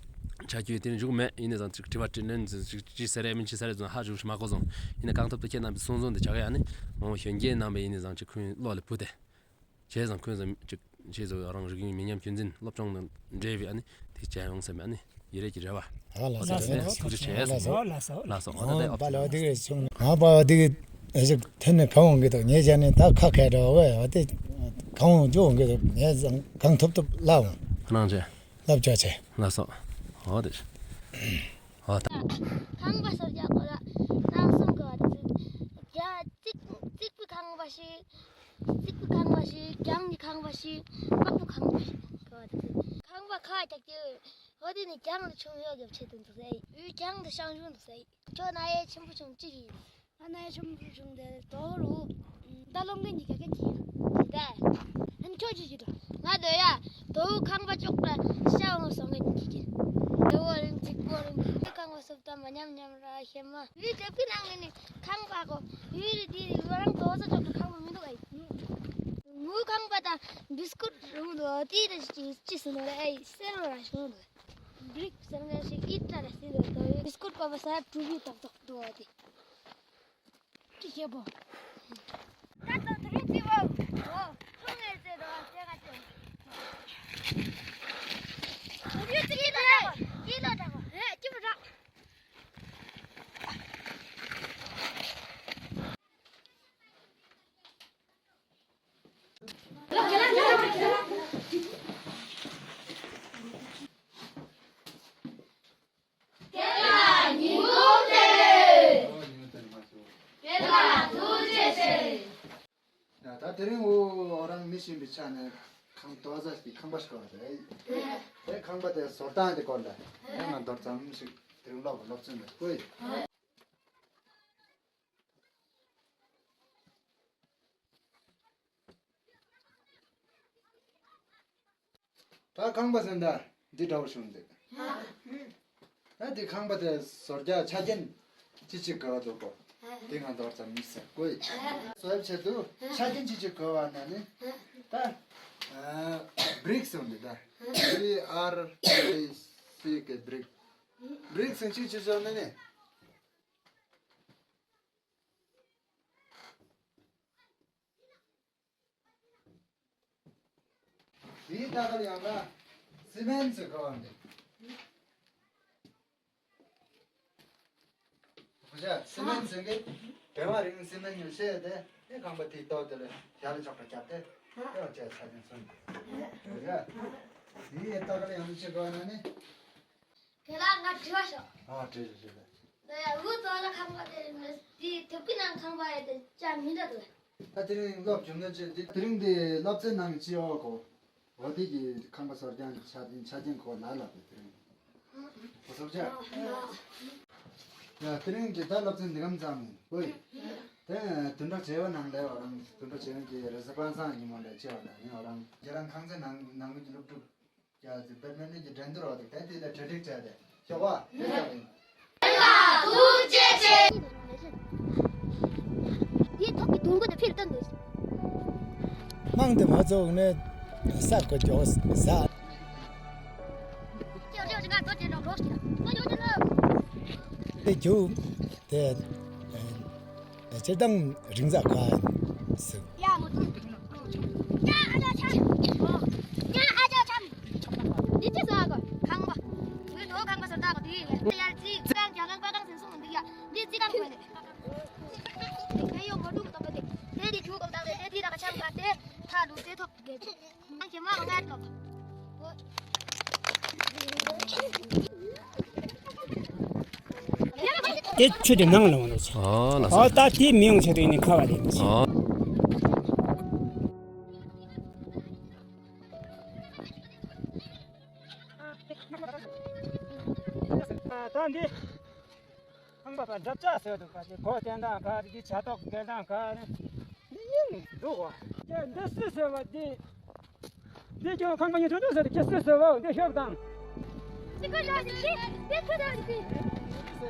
ཆ་རྒྱུས་དེ་ནི་འཇུག་མེད། ཡིན་ནས་ཙང་ཅིག་དྲི་བ་དྲིས་ལན་ཅི་ཅི་ཟེར་རེད་མིན་ཅི་ཟེར་རེད་ཙང་ཧ་ཅུང་ཞིག་མ་གོ་སོང་། ཡིན་ན་གང་ཐུབ་ཐུབ་ཁྱེད་རྣམ་པའི་གསུང་གསུང་དེ་བྱ་ག་ཡ་ནི་མང་བོ་གཞོན་སྐྱེས་རྣམ་པས་ཡིན་ནས་ཙང་ཅིག་ཁོང་བློ་ལ་བུ་དེ་བྱས་ཙང་ཁོང་ཚོ་ཅིག་བྱས་ཙང་རང་རིག་གཞུང་མི་ཉམས་རྒྱུན་འཛིན་སློབ་སྦྱོང་དང་འབྲེལ་བའི་ཨ་ནི་དེ་བྱས་ཡོང་བསམ་པའི་ཨ་ནི། ཡི་རེ་གི་རེ་བ། ཨ་ལགས་སོ། ཐུགས་རྗེ་ཆེ། ལགས་སོ། ལགས་སོ། ལགས་སོ། ཨོ་ད་དེ་ཨོ་པ་ལོ་དེ་གི་ཆུང་ང་པ་དེ་གི་ཨེ་ཞིག་ཐེན་ནས་གང་འོང་གི་འདུག་ངས་བྱས་ནས་ད་ཁ་ཁ་འདྲ་བ་ཨོ་དེ་གང་འོང་ཅི་འོང་གི་འདུག་ངས་གང་ཐུབ་ཐུབ་ལབ་འོང་། ཁོ་རང་ཆེ། ལབ་ཆོག་ཆེ། ལགས་སོ། ཨོ་དེ། ཨོ་ད། ཁང་པ་སོར་རྒྱག་གོ་ལ་ནང་གསུམ་གོ་བ་དེ་ཚོ་རྒྱ་རྩིག་རྩིག་པའི་ཁང་པ་ཞིག་རྩིག་པའི་ཁང་པ་ཞིག་གྱང་གི་ཁང་པ་ཞིག་དམག་པོ་ཁང་པ་ཞིག་གོ་བ་དེ་ཚོ་ཁང་པ་ཁ་རྒྱག་དུས། འོ་དེ་ནི་གྱང་ལ་ཆུང་ཡོད་གི་ཆེད་དུ་འདུག་ཟེར། འུའི་གྱང་དུ་ཤང་ཤུང་འདུག་ཟེར། ཁྱོད་ན་ཡས་ཆེན་པོ་ཆུང་གཅིག་ཡིན། ང་ན་ཡས་ཆེན་པོ་ཆུང་དེ་དོ་རུ། ད་སློབ་མཁན་གྱི་ག་ག་གི་ཡིན། ད། ཨན་ཁྱོད་ཅི་ཅི་དོ། ང་དོ་ཡ། དོ་ཁང་པ་ཅོག་ལ་ཤ་འོང་སོང་གི་ནི་གི་གི། དེ་བོ་རིང་ཅིག་པོ་རིང་གི་ཁང་པ་སོབ་ད་མ་ཉམས་ཉམས་ར་ཤེ་མ། འུའི་ཏེ་པི་ནང་ནི་ཁང་པ་གོ། འུའི་རི་དེ་རི་བ་རང་དོ་ས་ཅོག་ལ་ཁང་པ་མི་འདུག་ཨེ། མུ་ཁང་པ་དང་བིས་ཀུཊ་རུང་དོ་དེ་ར་ཅི་ཅི་སུ་ནོ་ར་ཨེ་སེར་ར་ཤོང་དོ། བྲིག་ཟེར་མཁན་ཞིག་ཨིད་ཏྲ་ལ་སྲིད་དོ། བིས་ཀུཊ་པ་པ་ས་གྲུ་བི་ཏོག་ཏོག་འདུག་པ་དེ། ཅི་བྱེད་པོ། ད་ལྟ་དུ་རིག་ཅི་བོ། ཨོ། ཁོང་ངེར་ཙེ་དོ་ཟེ་ག་ཅོ། དུ་རིག་ཅི་ལོ་དྲག་པོ། ཅི་ལོ་དྲག་པོ། ཧེ་ཅི་བོ་དྲག་ད་དེ་རིང་འུ་རང་མི་ཤེས་པའི་ཆ་ནས་ཁང་དོ་ཟ་ཞིག་ཁང་པ་ཞིག་གོ་བ་དེ། དེ་ཁང་པ་དེ་བཟོ་སྟངས་དེ་སྐོར་ལ་ཡང་ང་མདོར་ཙམ་ཞིག་དེ་རིང་ལོག་སློབ་ཚན་ལ་བསྐུལ། ད་ཁང་པ་ཟེར་ན་འདི་འདྲ་བོ་བྱུང་འདུག་ད་འདི་ཁང་པ་དེ་བཟོ་རྒྱག་ཆ་རྐྱེན་ཅི་ཅི་དགོས་འདུག་གོ། འདི་ང་མདོར་ཙམ་མི་ཟེར་བསྐུལ། བཟོ་ཡག་ཆེད་དུ་ཆ་རྐྱེན་ཅི་ཅི་དགོས་པ་ན་ནི་ད་བྲིག་ཟེར་འདི་ད་བི་ཨར་ཨི་སི་ཀེ་བྲིག་བྲིག་ཟེར་ཅི་ཅི་བཟོ་ན་ནི། དེའི་ལྟག་ལ་ཡང་ན་སི་མེན་ཟེར་གོ་བ་འདི། ཁོ་ཤ་སི་མེན་ཟེར་གི་བོད་མ་རིག་སི་མེན་ཉུལ་ཤེས་དེ་དེ་ཁང་པ་དེའི་ཐོག་དེ་ལ་ཞལ་ལ་ཅོག་ར་བརྒྱབ་སྟེ་དེ་བ་ཅག་ཆ་རྐྱེན་སོང་། ཁོ་ཤ་དེའི་ལྟག་ལ་ཡང་ན་ཅི་གོ་ན་ནི། དེ་ལ་ང་དྲི་བ་ཤོག་ཨ་དྲི་ཤོག་དྲི་ཤོག་དེ་ཡ་འུ་ཚོ་ལ་ཁང་པ་དེ་མི་དེ་ཐུབ་ཀི་ནང་ཁང་པ་ཡ་དེ་ཅང་མི་འདྲ་འདུག་ད་དེ་རིང་སློབ་སྦྱོང་ནི་ཅི་དེ་དེ་རིང་དེ་སློབ་ཚན་ནང་ཅི་ཡོད་གོ། འོ་དེ་གི་ཁང་པ་བཟོ་རྒྱག་ཆ་ཆ་རྐྱེན་གོ་ལ་ལ་དེ་དེ་རིང་། འོ་སོབ་ཅག་ཡ་དེ་རིང་གི་ད་སློབ་ཚན་འདི་གམ་ཙམ་ཡིན་གོ་ཡི། དེ་དུད་འགྲོ་བྱེ་བ་ནང་ལས་འོ་རང་དུད་འགྲོ་བྱེ་བ་གི་རི་ཟི་པན་སང་ཡིན་མོ་ལས་ཅི་ཡོད་ལ་ནི་འོ་རང་ཁྱེད་རང་ཁང་ཚན་ནང་ནང་གི་སློབ་ཕྲུག་ཡ་ཙི་པད་མ་ནི་གི་འགྲན་བསྡུར་བ་དེ་དེ་ལ་གྲ་སྒྲིག་བྱས་ཏེ་ཤོག་བ། ཐུགས་རྗེ་ཆེ། དེའི་ཐོག་གི་དུང་གོ་དེ་ཕིར་བཏོན་འདུག་དམངས་དེ་མ་ཚོགས་ནས་ས་གོ་འཇོག་ས། དེ་རྒྱུ་དེ། སྤྱིར་བཏང་རིག་རྫས་ག་ཟེར། ཡ་ཨ་ཅག་ཆམ། ཡ་ཨ་ཅག་ཆམ། འདི་ཅི་ཟ་གོ། ཁང་པ། འདི་དོ་ཁང་པ་ཟེར་ད་གོ་འདི་ཡ། ཡ་རྩི་རྩི་ཁང་རྒྱ་ཁང་པ་ཁང་ཟེར་སོང་འདི་ཡ། འདི་རྩི་ཁང་པ་ནི། དེ་ཡོ་མོ་ཏུ་མོ་ཏོ་པ་དེ། དེ་འདི་ཆུ་གོམ་བཏང་དེ་དེ་དེ་ད་ག་ཆམ་ག་དེ། ཐ་ལུ་དེ་ཐོབ་དགེ་ཆུ། ཁང་ཁྱེ་མ་གོ་ངར་ཐོབ། དེ་ཆུ་དེ་ནང་ལ་འོང་ནས། ཨོ་ལགས་སོ། ཨོ་ད་དེ་མི་ཡོང་ཆེད་དུ་ཨ་ནི་ཁ་བ་ལེན་ནས། ཨོ། ད་འདི་ཁང་པ་པ་འདྲ་ཅག་ཟེར་འདུག་པ། དེ་གོ་སྟོན་སྟངས་ག་རེ། དེ་བྱ་ཐོག་འགེལ་སྟངས་ག་རེ། འདི་ཡིན་འདུག་པ། དེ་འདི་སུས་ཟེར་བ། དེ་འདི་ཀྱང་ཁང་པ་ཡིན་ཆོག་ཆོག་ཟེར། དེ་སུས་ཟེར་བ། དེ་ཤོབ་དང་།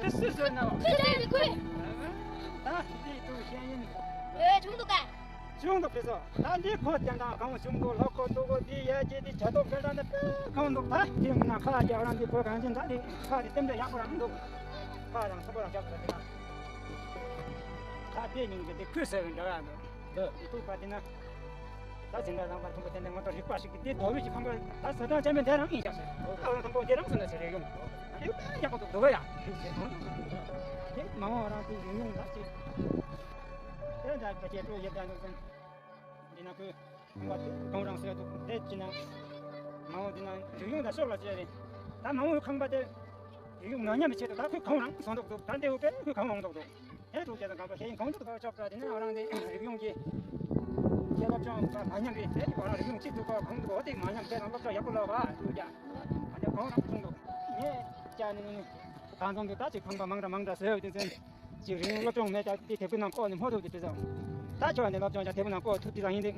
དེ་སུས་ཟེར་ན་བ། ད་དེ་དུ་ཤེས་ཡིན། ཨེ་ཆུང་འདུག་ག། ཆུང་འདུག་པས་སོ། ད་འདི་ཁོ་དེ་འདྲ་གང་བྱུང་འདུག། ལོག་ཁོ་འདུག་གོ། འདི་ཡ་ཅེ་འདི་བྱ་ཐོག་འགེལ་སྟངས་འདི་དཔེ་གང་འདུག། ད་དེ་མིན་ན་ཁ་རྒྱག་རང་འདི་བོད་གངས་ཅན་ད་འདི་ཁ་འདི་ལྟེམ་འདྲ་ཡག་པོ་རང་འདུག། ཁ་རང་སོ་པོ་རང་རྒྱག་དགོས་འདི་ན། ད་དེ་ཉིན་གྱི་འདི་ཁུ་ཟེར་བའི་འདྲ་བ་འདུག། འདི་འདི་ཐུག་པ་འདི་ན། ད་ཟིན་ད་རང་པ་ཐུག་པ་དེ་འདྲ་ང་ཚོ་རིག་པ་ཞིག་གི་འདི་རྡོ་རུས་ཀྱི་ཁང་པ་ད་ཟ་ཐང་ཅན་མེད་དེ་རང་ཡིན་ཤག་ཟེར། ད་རང་ཐང་པོ་འདི་རང་སོང་ན་ཟེར་རེ་ཡོང་། ཨ་ཡོད་པས་ཡག་པོ་འདུག་འདུག་ཡ། དེ་མ་འོངས་རང་ཚོའི་རིག་གཞུང་ད་ཅིག་དེ་འདྲ་ག་ཅེ་སྤྲོ་ཡོད་ད་འདུག་ཟེར། འདི་ན་ཁོས་ཁང་པ་དེ་གང་རང་ཟེར་འདུག། དེ་ཅི་ན་མ་འོངས་འདི་ན་རིག་གཞུང་དང་ཕྱོགས་ལ་བཅད་རེད། ད་མ་འོངས་ཁང་པ་དེ་རིག་གཞུང་ནང་མཉམ་པའི་ཆེད་དུ་ད་ཁོས་གང་རང་བཟོ་འདུག་འདུག། ད་འདི་འོག་པས་ཁོས་གང་འོང་འདུག་འདུག། དེ་ཐུག་ཅེས་དང་གང་པ་ཤེས་ཡིན་གང་འདུག་པ་ཆོག་པ་དེ་ནས་ང་རང་དེ་རིག་གཞུང་གི་ཁྱེད་སློབ་སྦྱོང་ད་མ་ཉམས་པའི་དེ་ཡི་བར་རིག་གཞུང་གཅིག་ཐུག་པ་གང་འདུག་འོ་དེ་མ་ཉམས་དེ་ན་སློབ་སྦྱོང་ཡག་པོ་ལ་བ་འདུག་ཀྱང་ཨ་ནི་གང་རང་ཐུག་འདུག། ངས་ཀྱང་ནི་ནི་གང་འཛོམས་འདུག། ད་ཅིག་ཁང་པ་མང་དྲགས་མང་དྲགས་ཟེར་བ་དེ་ཚོ་ཅིག་རིག་གཞུང་སློབ་སྦྱོང་མེད་ཀྱང་དེ་དེབ་ཀྱི་ནང་བཀོད་ནས་མོ་ཐུག་དེ་དེ་ཚོ་ད་ཁྱོད་ནི་སློབ་སྦྱོང་ཀྱང་དེབ་ནང་བཀོད་ཐུབ་དེ་ཚོ་ཡིན་དེ་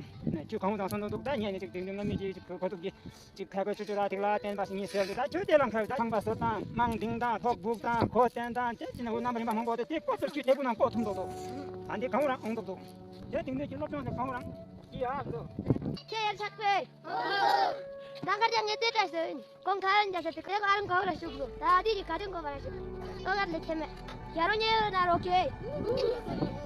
ཁྱོད་གང་འཛོམས་འདུག། ད་ངས་ནི་ཅིག་དེང་དུས་ནམ་མི་ཅིག་གོ་ཐུབ་ཀྱི། ཅིག་ཁ་ཁ་ཆུ་ཆུ་ར་ཐིག་ལ་བསྟན་པ་ཞིག་ཉིད་ཟེར་ཏེ་ད་ཁྱོད་དེ་ལ་ཁ་ཁང་པ་བཟོ་སྟངས་དམངས་སྒྲིང་སྟངས་ཐོག་སྦུག་སྟངས་གོ་སྟོན་སྟངས་དེ་ཅི་ན་འོ་རྣམ་པ་རིམ་པ་མང་པོ་དེ་དེ་ཀོ་ཚོར་ཁྱོད་དེ་བུ་ནང་ཀོ་ཐུང་དོ་དོ། ད་འདི་གང་རང་འོང་དོ་དོ། དེ་དེང་དུས་ཀྱི་སློབ་སྦྱོང་དེ་གང་རང་ཡི་ཨ་དོ། ཁྱེད་ཡར་ཆག་པས། ད་གར་ཀྱང་ངས་དེ་བཀྲ་ཤིས་ཡིན། གོང་ཁ་ཡང་རྒྱ་ཤ་དེ་ཁ་ཡང་ཨ་རང་ག་བ་ར་ཤུགས་ལོ། ད་འདི་གི་ཁ་དོན་གོ་བ་ར་ཤུགས། ཨོ་གར་ལེ་ཁྱེད་མེད། ཡ་རོ་ཉེ་ཡོད་ན་རོ་ཁྱོད།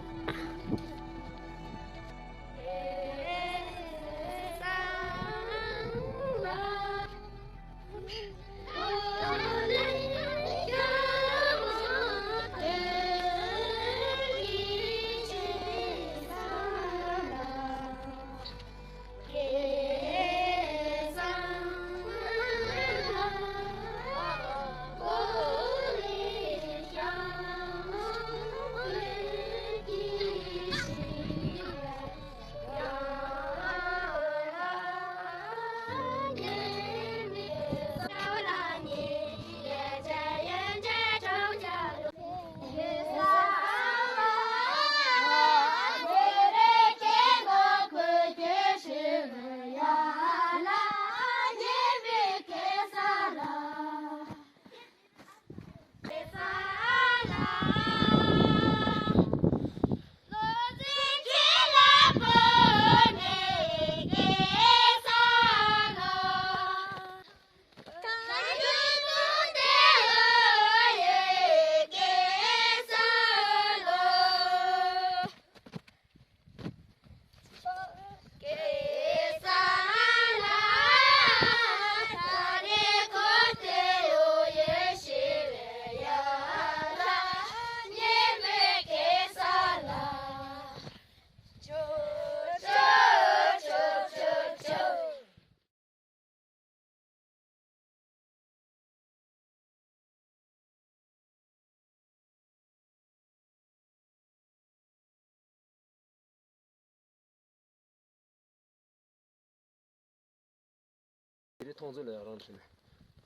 དེ་རིང་མཐོང་ཚུལ་ལ་ཡང་རང་བཞིན་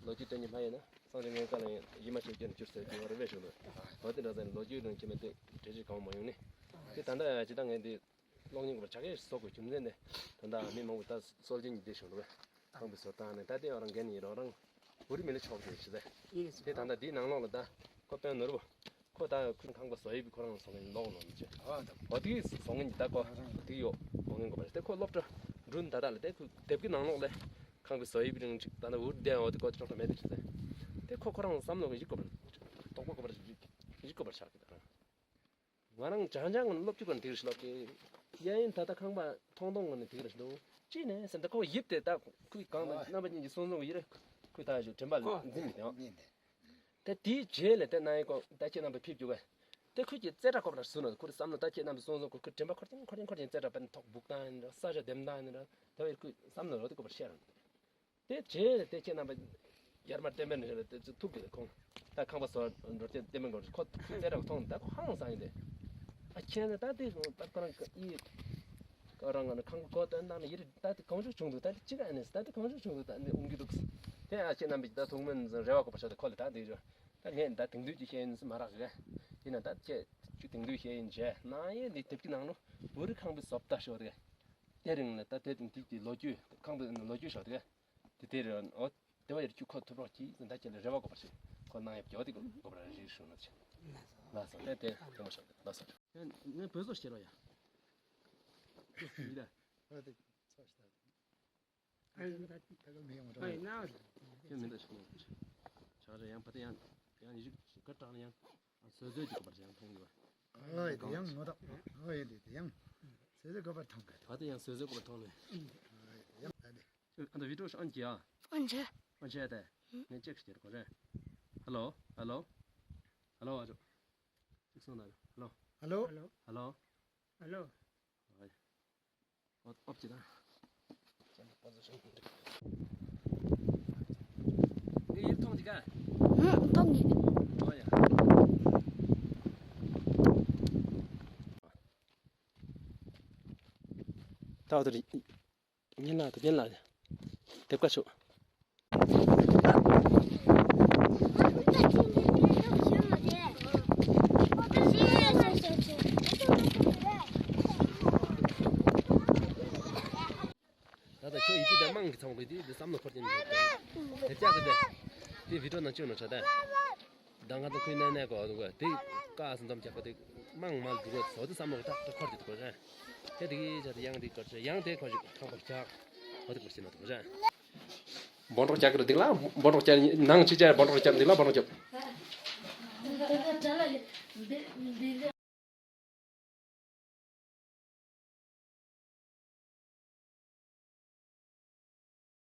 ལོ་རྒྱུས་སྟོན་གྱི་མ་ཡིན་ན་སངས་རྒྱས་ངའི་བཀའ་ལ་ཡིན་ཡིད་མ་ཆེས་རྒྱུ་ན་གྱུར་ཟེར་གྱི་བར་བས་བྱུང་ལོ། འོ་དེ་འདྲ་ཟེར་ལོ་རྒྱུས་རིང་གི་མེད་དེ་འགྲེལ་བཤད་གང་མ་ཡོང་ནི། དེ་ད་ལྟ་ཡང་ཇི་ལྟར་ངས་འདི་གློག་བརྙན་གྱི་བར་ཆ་གས་བཟོ་དགོས་རྒྱུ་མཚན་དེ་ད་ལྟ་མི་མང་པོ་ད་སྲོལ་རྒྱུན་གྱི་འདི་བྱུང་ལོ་བས། ཁང་པའི་བཟོ་སྟངས་ནི་ད་ལྟའི་བར་འགན་ཡིན་རོགས་རང་འུ་རི་མི་ལ་ཆོག་ཅེས་ཞུ་ཟེར། དེ་ད་ལྟ་འདིའི་ནང་ལོགས་ལ་ད་ཁོ་དཔོན་ནོར་བུ་ཁོ་ད་ཁོའི་ཁང་པ་བཟོ་ཡི་ཁོ་རང་བཟོ་མཁན་ལོག་ནོར་མི་ཆེ། འོ་དེ་གི་བཟོ་མཁན་གྱི་ད་ཁོ་འོ་དེ་གི་ཡོ་འོ་མཁན་གོ་བ་རེད་དེ་ཁོ་སློབ་གྲྭ་འགྲུལ་ད་ད་ལ་དེ་ཁོ་དེབ་ཀྱི་ནང་ལོགས་ལ་ཁང་པའི་བཟོ་ཡི་རིང་ཅིག་ད་ལྟ་འུར་བསྡད་འོ་དེ་ཁོ་ཅོག་ཏུ་མེད་དེ་ཞུ་ཟེར། དེ་ཁོ་ཁོ་རང་བསམ་བློ་གི་གཞི་དགོས་པ་དོགས་པ་དགོས་པ་ཞིག་གཞི་དགོས་པ་ཆགས་ཀྱི་ད་རང་། ང་རང་ཅང་ཅང་ངོ་ནས་སློབ་ཕྲུག་ཀུན་དེ་རེ་ཞིག་ལབ་ཀྱི། ཡ་ཡིན་ད་ལྟ་ཁང་པ་ཐོང་ཐོང་ངོ་ནས་དེ་རེ་ཞིག་འདུག་ཅི་ནས་ཟེར་ད་ཁོ་ཡིབ་དེ་ད་ཁོའི་གང་ད་རྣམ་པ་གཉིས་ཀྱི་སོང་སོང་གི་ཡིན་རེ་ཁོས་ད་ཞུ་དྲན་པ་ལ་འཛིན་མི་དེ་ཨང་། ད་དེའི་རྗེས་ལ་དེ་ན་ཡིན་ཀོ་ད་ཁྱེད་རྣམ་པ་ཕེབས་རྒྱུ་བས། དེ་ཁོས་ཀྱི་རྩེ་གྲ་ཁོ་པ་ར་ཟུར་ན་ཁོ་རེ་བསམ་ན་ད་ཁྱེད་རྣམ་པ་སོང་སོང་ཁོ་ཁོའི་དྲན་པ་འཁོར་ཅིང་འཁོར་ཅིང་འཁོར་ཅིང་རྩེ་གྲ་པན་ཐོག་སྦུག་བཏང་ཡིན་ར་ས་ཆ་འདེམས་བཏང་ཡིན་ར་ད་བས་ཁོས་བསམ་ན་རོ་དེ་ཁོ་པ་ཤེས་ར། དེ་རྗེས་ལ་དེ་ཁྱེད་རྣམ་པ་ ཡར་མར་བསྟན་པའི་ནི་ཞེས་ཏེ་ཚུགས་ཀྱི་ཁོང་། ད་ཁང་པ་སོ་འགྲོ་ཅེས་བསྟན་པའི་མགོ་ཁོ་ཚུགས་ཏེ་ར་མཐོང་ད་ཁོ་ཧང་སང་ཡིན་ཏེ། ཨ་ཁྱེད་ནི་ད་དེ་ད་ཁོ་རང་གི་ཨི་ཁོ་རང་གི་ཁང་པ་སོ་ད་ནང་ནས་ཡིར་ད་དེ་གང་བྱུང་བྱུང་འདུག་ད་དེ་ཅི་ག་ནས་ད་དེ་གང་བྱུང་བྱུང་འདུག་ད་ནི་འོང་གི་འདུག་དེ་ཨ་ཁྱེད་རྣམ་པས་ད་ཐུགས་སྨོན་རེ་བ་དགོས་པ་ཤོད་དེ་ཁོ་ལ་ད་དེ་རེད། ད་ངས་ད་དེང་དུས་ཀྱི་ཤེས་ཡིན་མ་རག་གི་རེད། ཡིན་ན་ད་ཁྱེད་ཁྱོད་དེང་དུས་ཤེས་ཡིན་བྱས་ནང་ཡས་འདི་དེབ་ཀྱི་ནང་ལོ་བོད་རིགས་ཁང་པའི་བཟོ་ལྟ་ཤོད་དེ། དེ་རིང་ལ་ད་དེ་དེང་དུས་ཀྱི་ལོ་རྒྱུས་ཁང་པའི་ལོ་རྒྱུས་ཤོད་དེ། དེ་དེ་རེད། འོ་དེ་བ་ཡར་ཁྱོད་ཁོ་ཐུབ་རོགས་གྱིས་ཟིན་ད་ཁྱེད་ལ་རེ་བ་དགོས་པ་ཞིག་ཁོ་ནང་ཡོད་ཀྱོག་དེ་དགོས་པ་རེད་ཞུ་ནོ་ཆེ། ལགས་སོ། དེ་དེ་དེ་མ་ཤོད་དེ་ལགས་སོ། ངས་བོད་བཟོ་ཤེས་རོགས་ཡ། ཡིན་ད། ཨ་དེ་ཚོ་ཤེས་ད། ཨ་ཡིན་ད། ད་ག་མི་ཡོང་རོགས། ཨ་ཡིན་ན། ཁྱོད་མི་འདྲ་ཞིག་ནས་ཆགས་རེད། ཡང་ཕ་དེ་ཡང་ཡང་ཡིག་ག་དྲག་ན་ཡང་བཟོ་བཟོ་རྒྱུ་དགོས་པ་རེད། ཡང་མཐོང་གི་བ། ཨོ་ཡ་དེ་ཡང་ངོ་ཐོག་ཨོ་ཡ་དེ་དེ་ཡང་བཟོ་བཟོ་དགོས་པ་མཐོང་གི། ཕ་དེ་ཡང་བཟོ་བཟོ་དགོས་པ་མཐོང་ནས། ཨོ་ཡ་དེ་ཡང་ད་དེ། ཨ་ད་བི་ཀྲོ་ཤོ་ཨོན་གྱིས་ཡ། ཨོན་བྱས། ཨོན་བྱས་ཏེ། ངས་ཅེག་ཞིག་བྱེད་དགོས་རེད། ཧ་ལོ་ཧ་ལོ། ཧ་ལོ་ཨ་ཅོ། ཅིག་སོང་ན་ཧ་ལོ། ཧ་ལོ། ཧ་ལོ། ཧ་ལོ། ཨོ་ཡ། ཨོ་ཨོ་ཅི་ད། ངས་ཡིར་མཐོང་གི་ག་ཧུམ་མཐོང་གི། ཨོ་ཡ། ད་འོ་དེ་རེད། ཉན་ལ་དུ་ཉན་ལ། དེབ་ཀ་ཤོག་ད་ལྟ་ཁྱོད་ཡིད་ཆེས་དང་དམངས་ཀྱི་ཚོགས་པའི་དེ་དེ་བསམ་བློ་འཁོར་གྱིན་འདུག་དེ་ལྕགས་ཀྱི་དེ་དེ་བི་ཀྲོ་ནང་བཅུག་ནོ་ཆ་ད། ད་ང་ཚོ་ཁུལ་ནང་ནས་གོ་འདུག་གོ་དེ་ཀ་སུ་འཛོམས་རྒྱག་པ་དེ་དམངས་མ་འདུག་གོ་ཚོ་དེ་བསམ་བློ་ཏག་ཏག་འཁོར་གྱི་འདུག་གོ་རེད། དེ་དེ་གི་ཆ་དེ་ཡང་དེ་འཁོར་ཆ་ཡང་དེ་འཁོར་ཞིག་ཁང་པ་རྒྱག་གོ་དེ་འཁོར་ཞིག་ནོ་འདུག་གོ་རེད། སྦོམ་རོགས་རྒྱག་གི་རེད་འདུག་ལ། སྦོམ་རོགས་རྒྱག་ནང་ཅི་བྱ་སྦོམ་རོགས་རྒྱག་འདུག་ལ་སྦོམ་རོགས་རྒྱབ།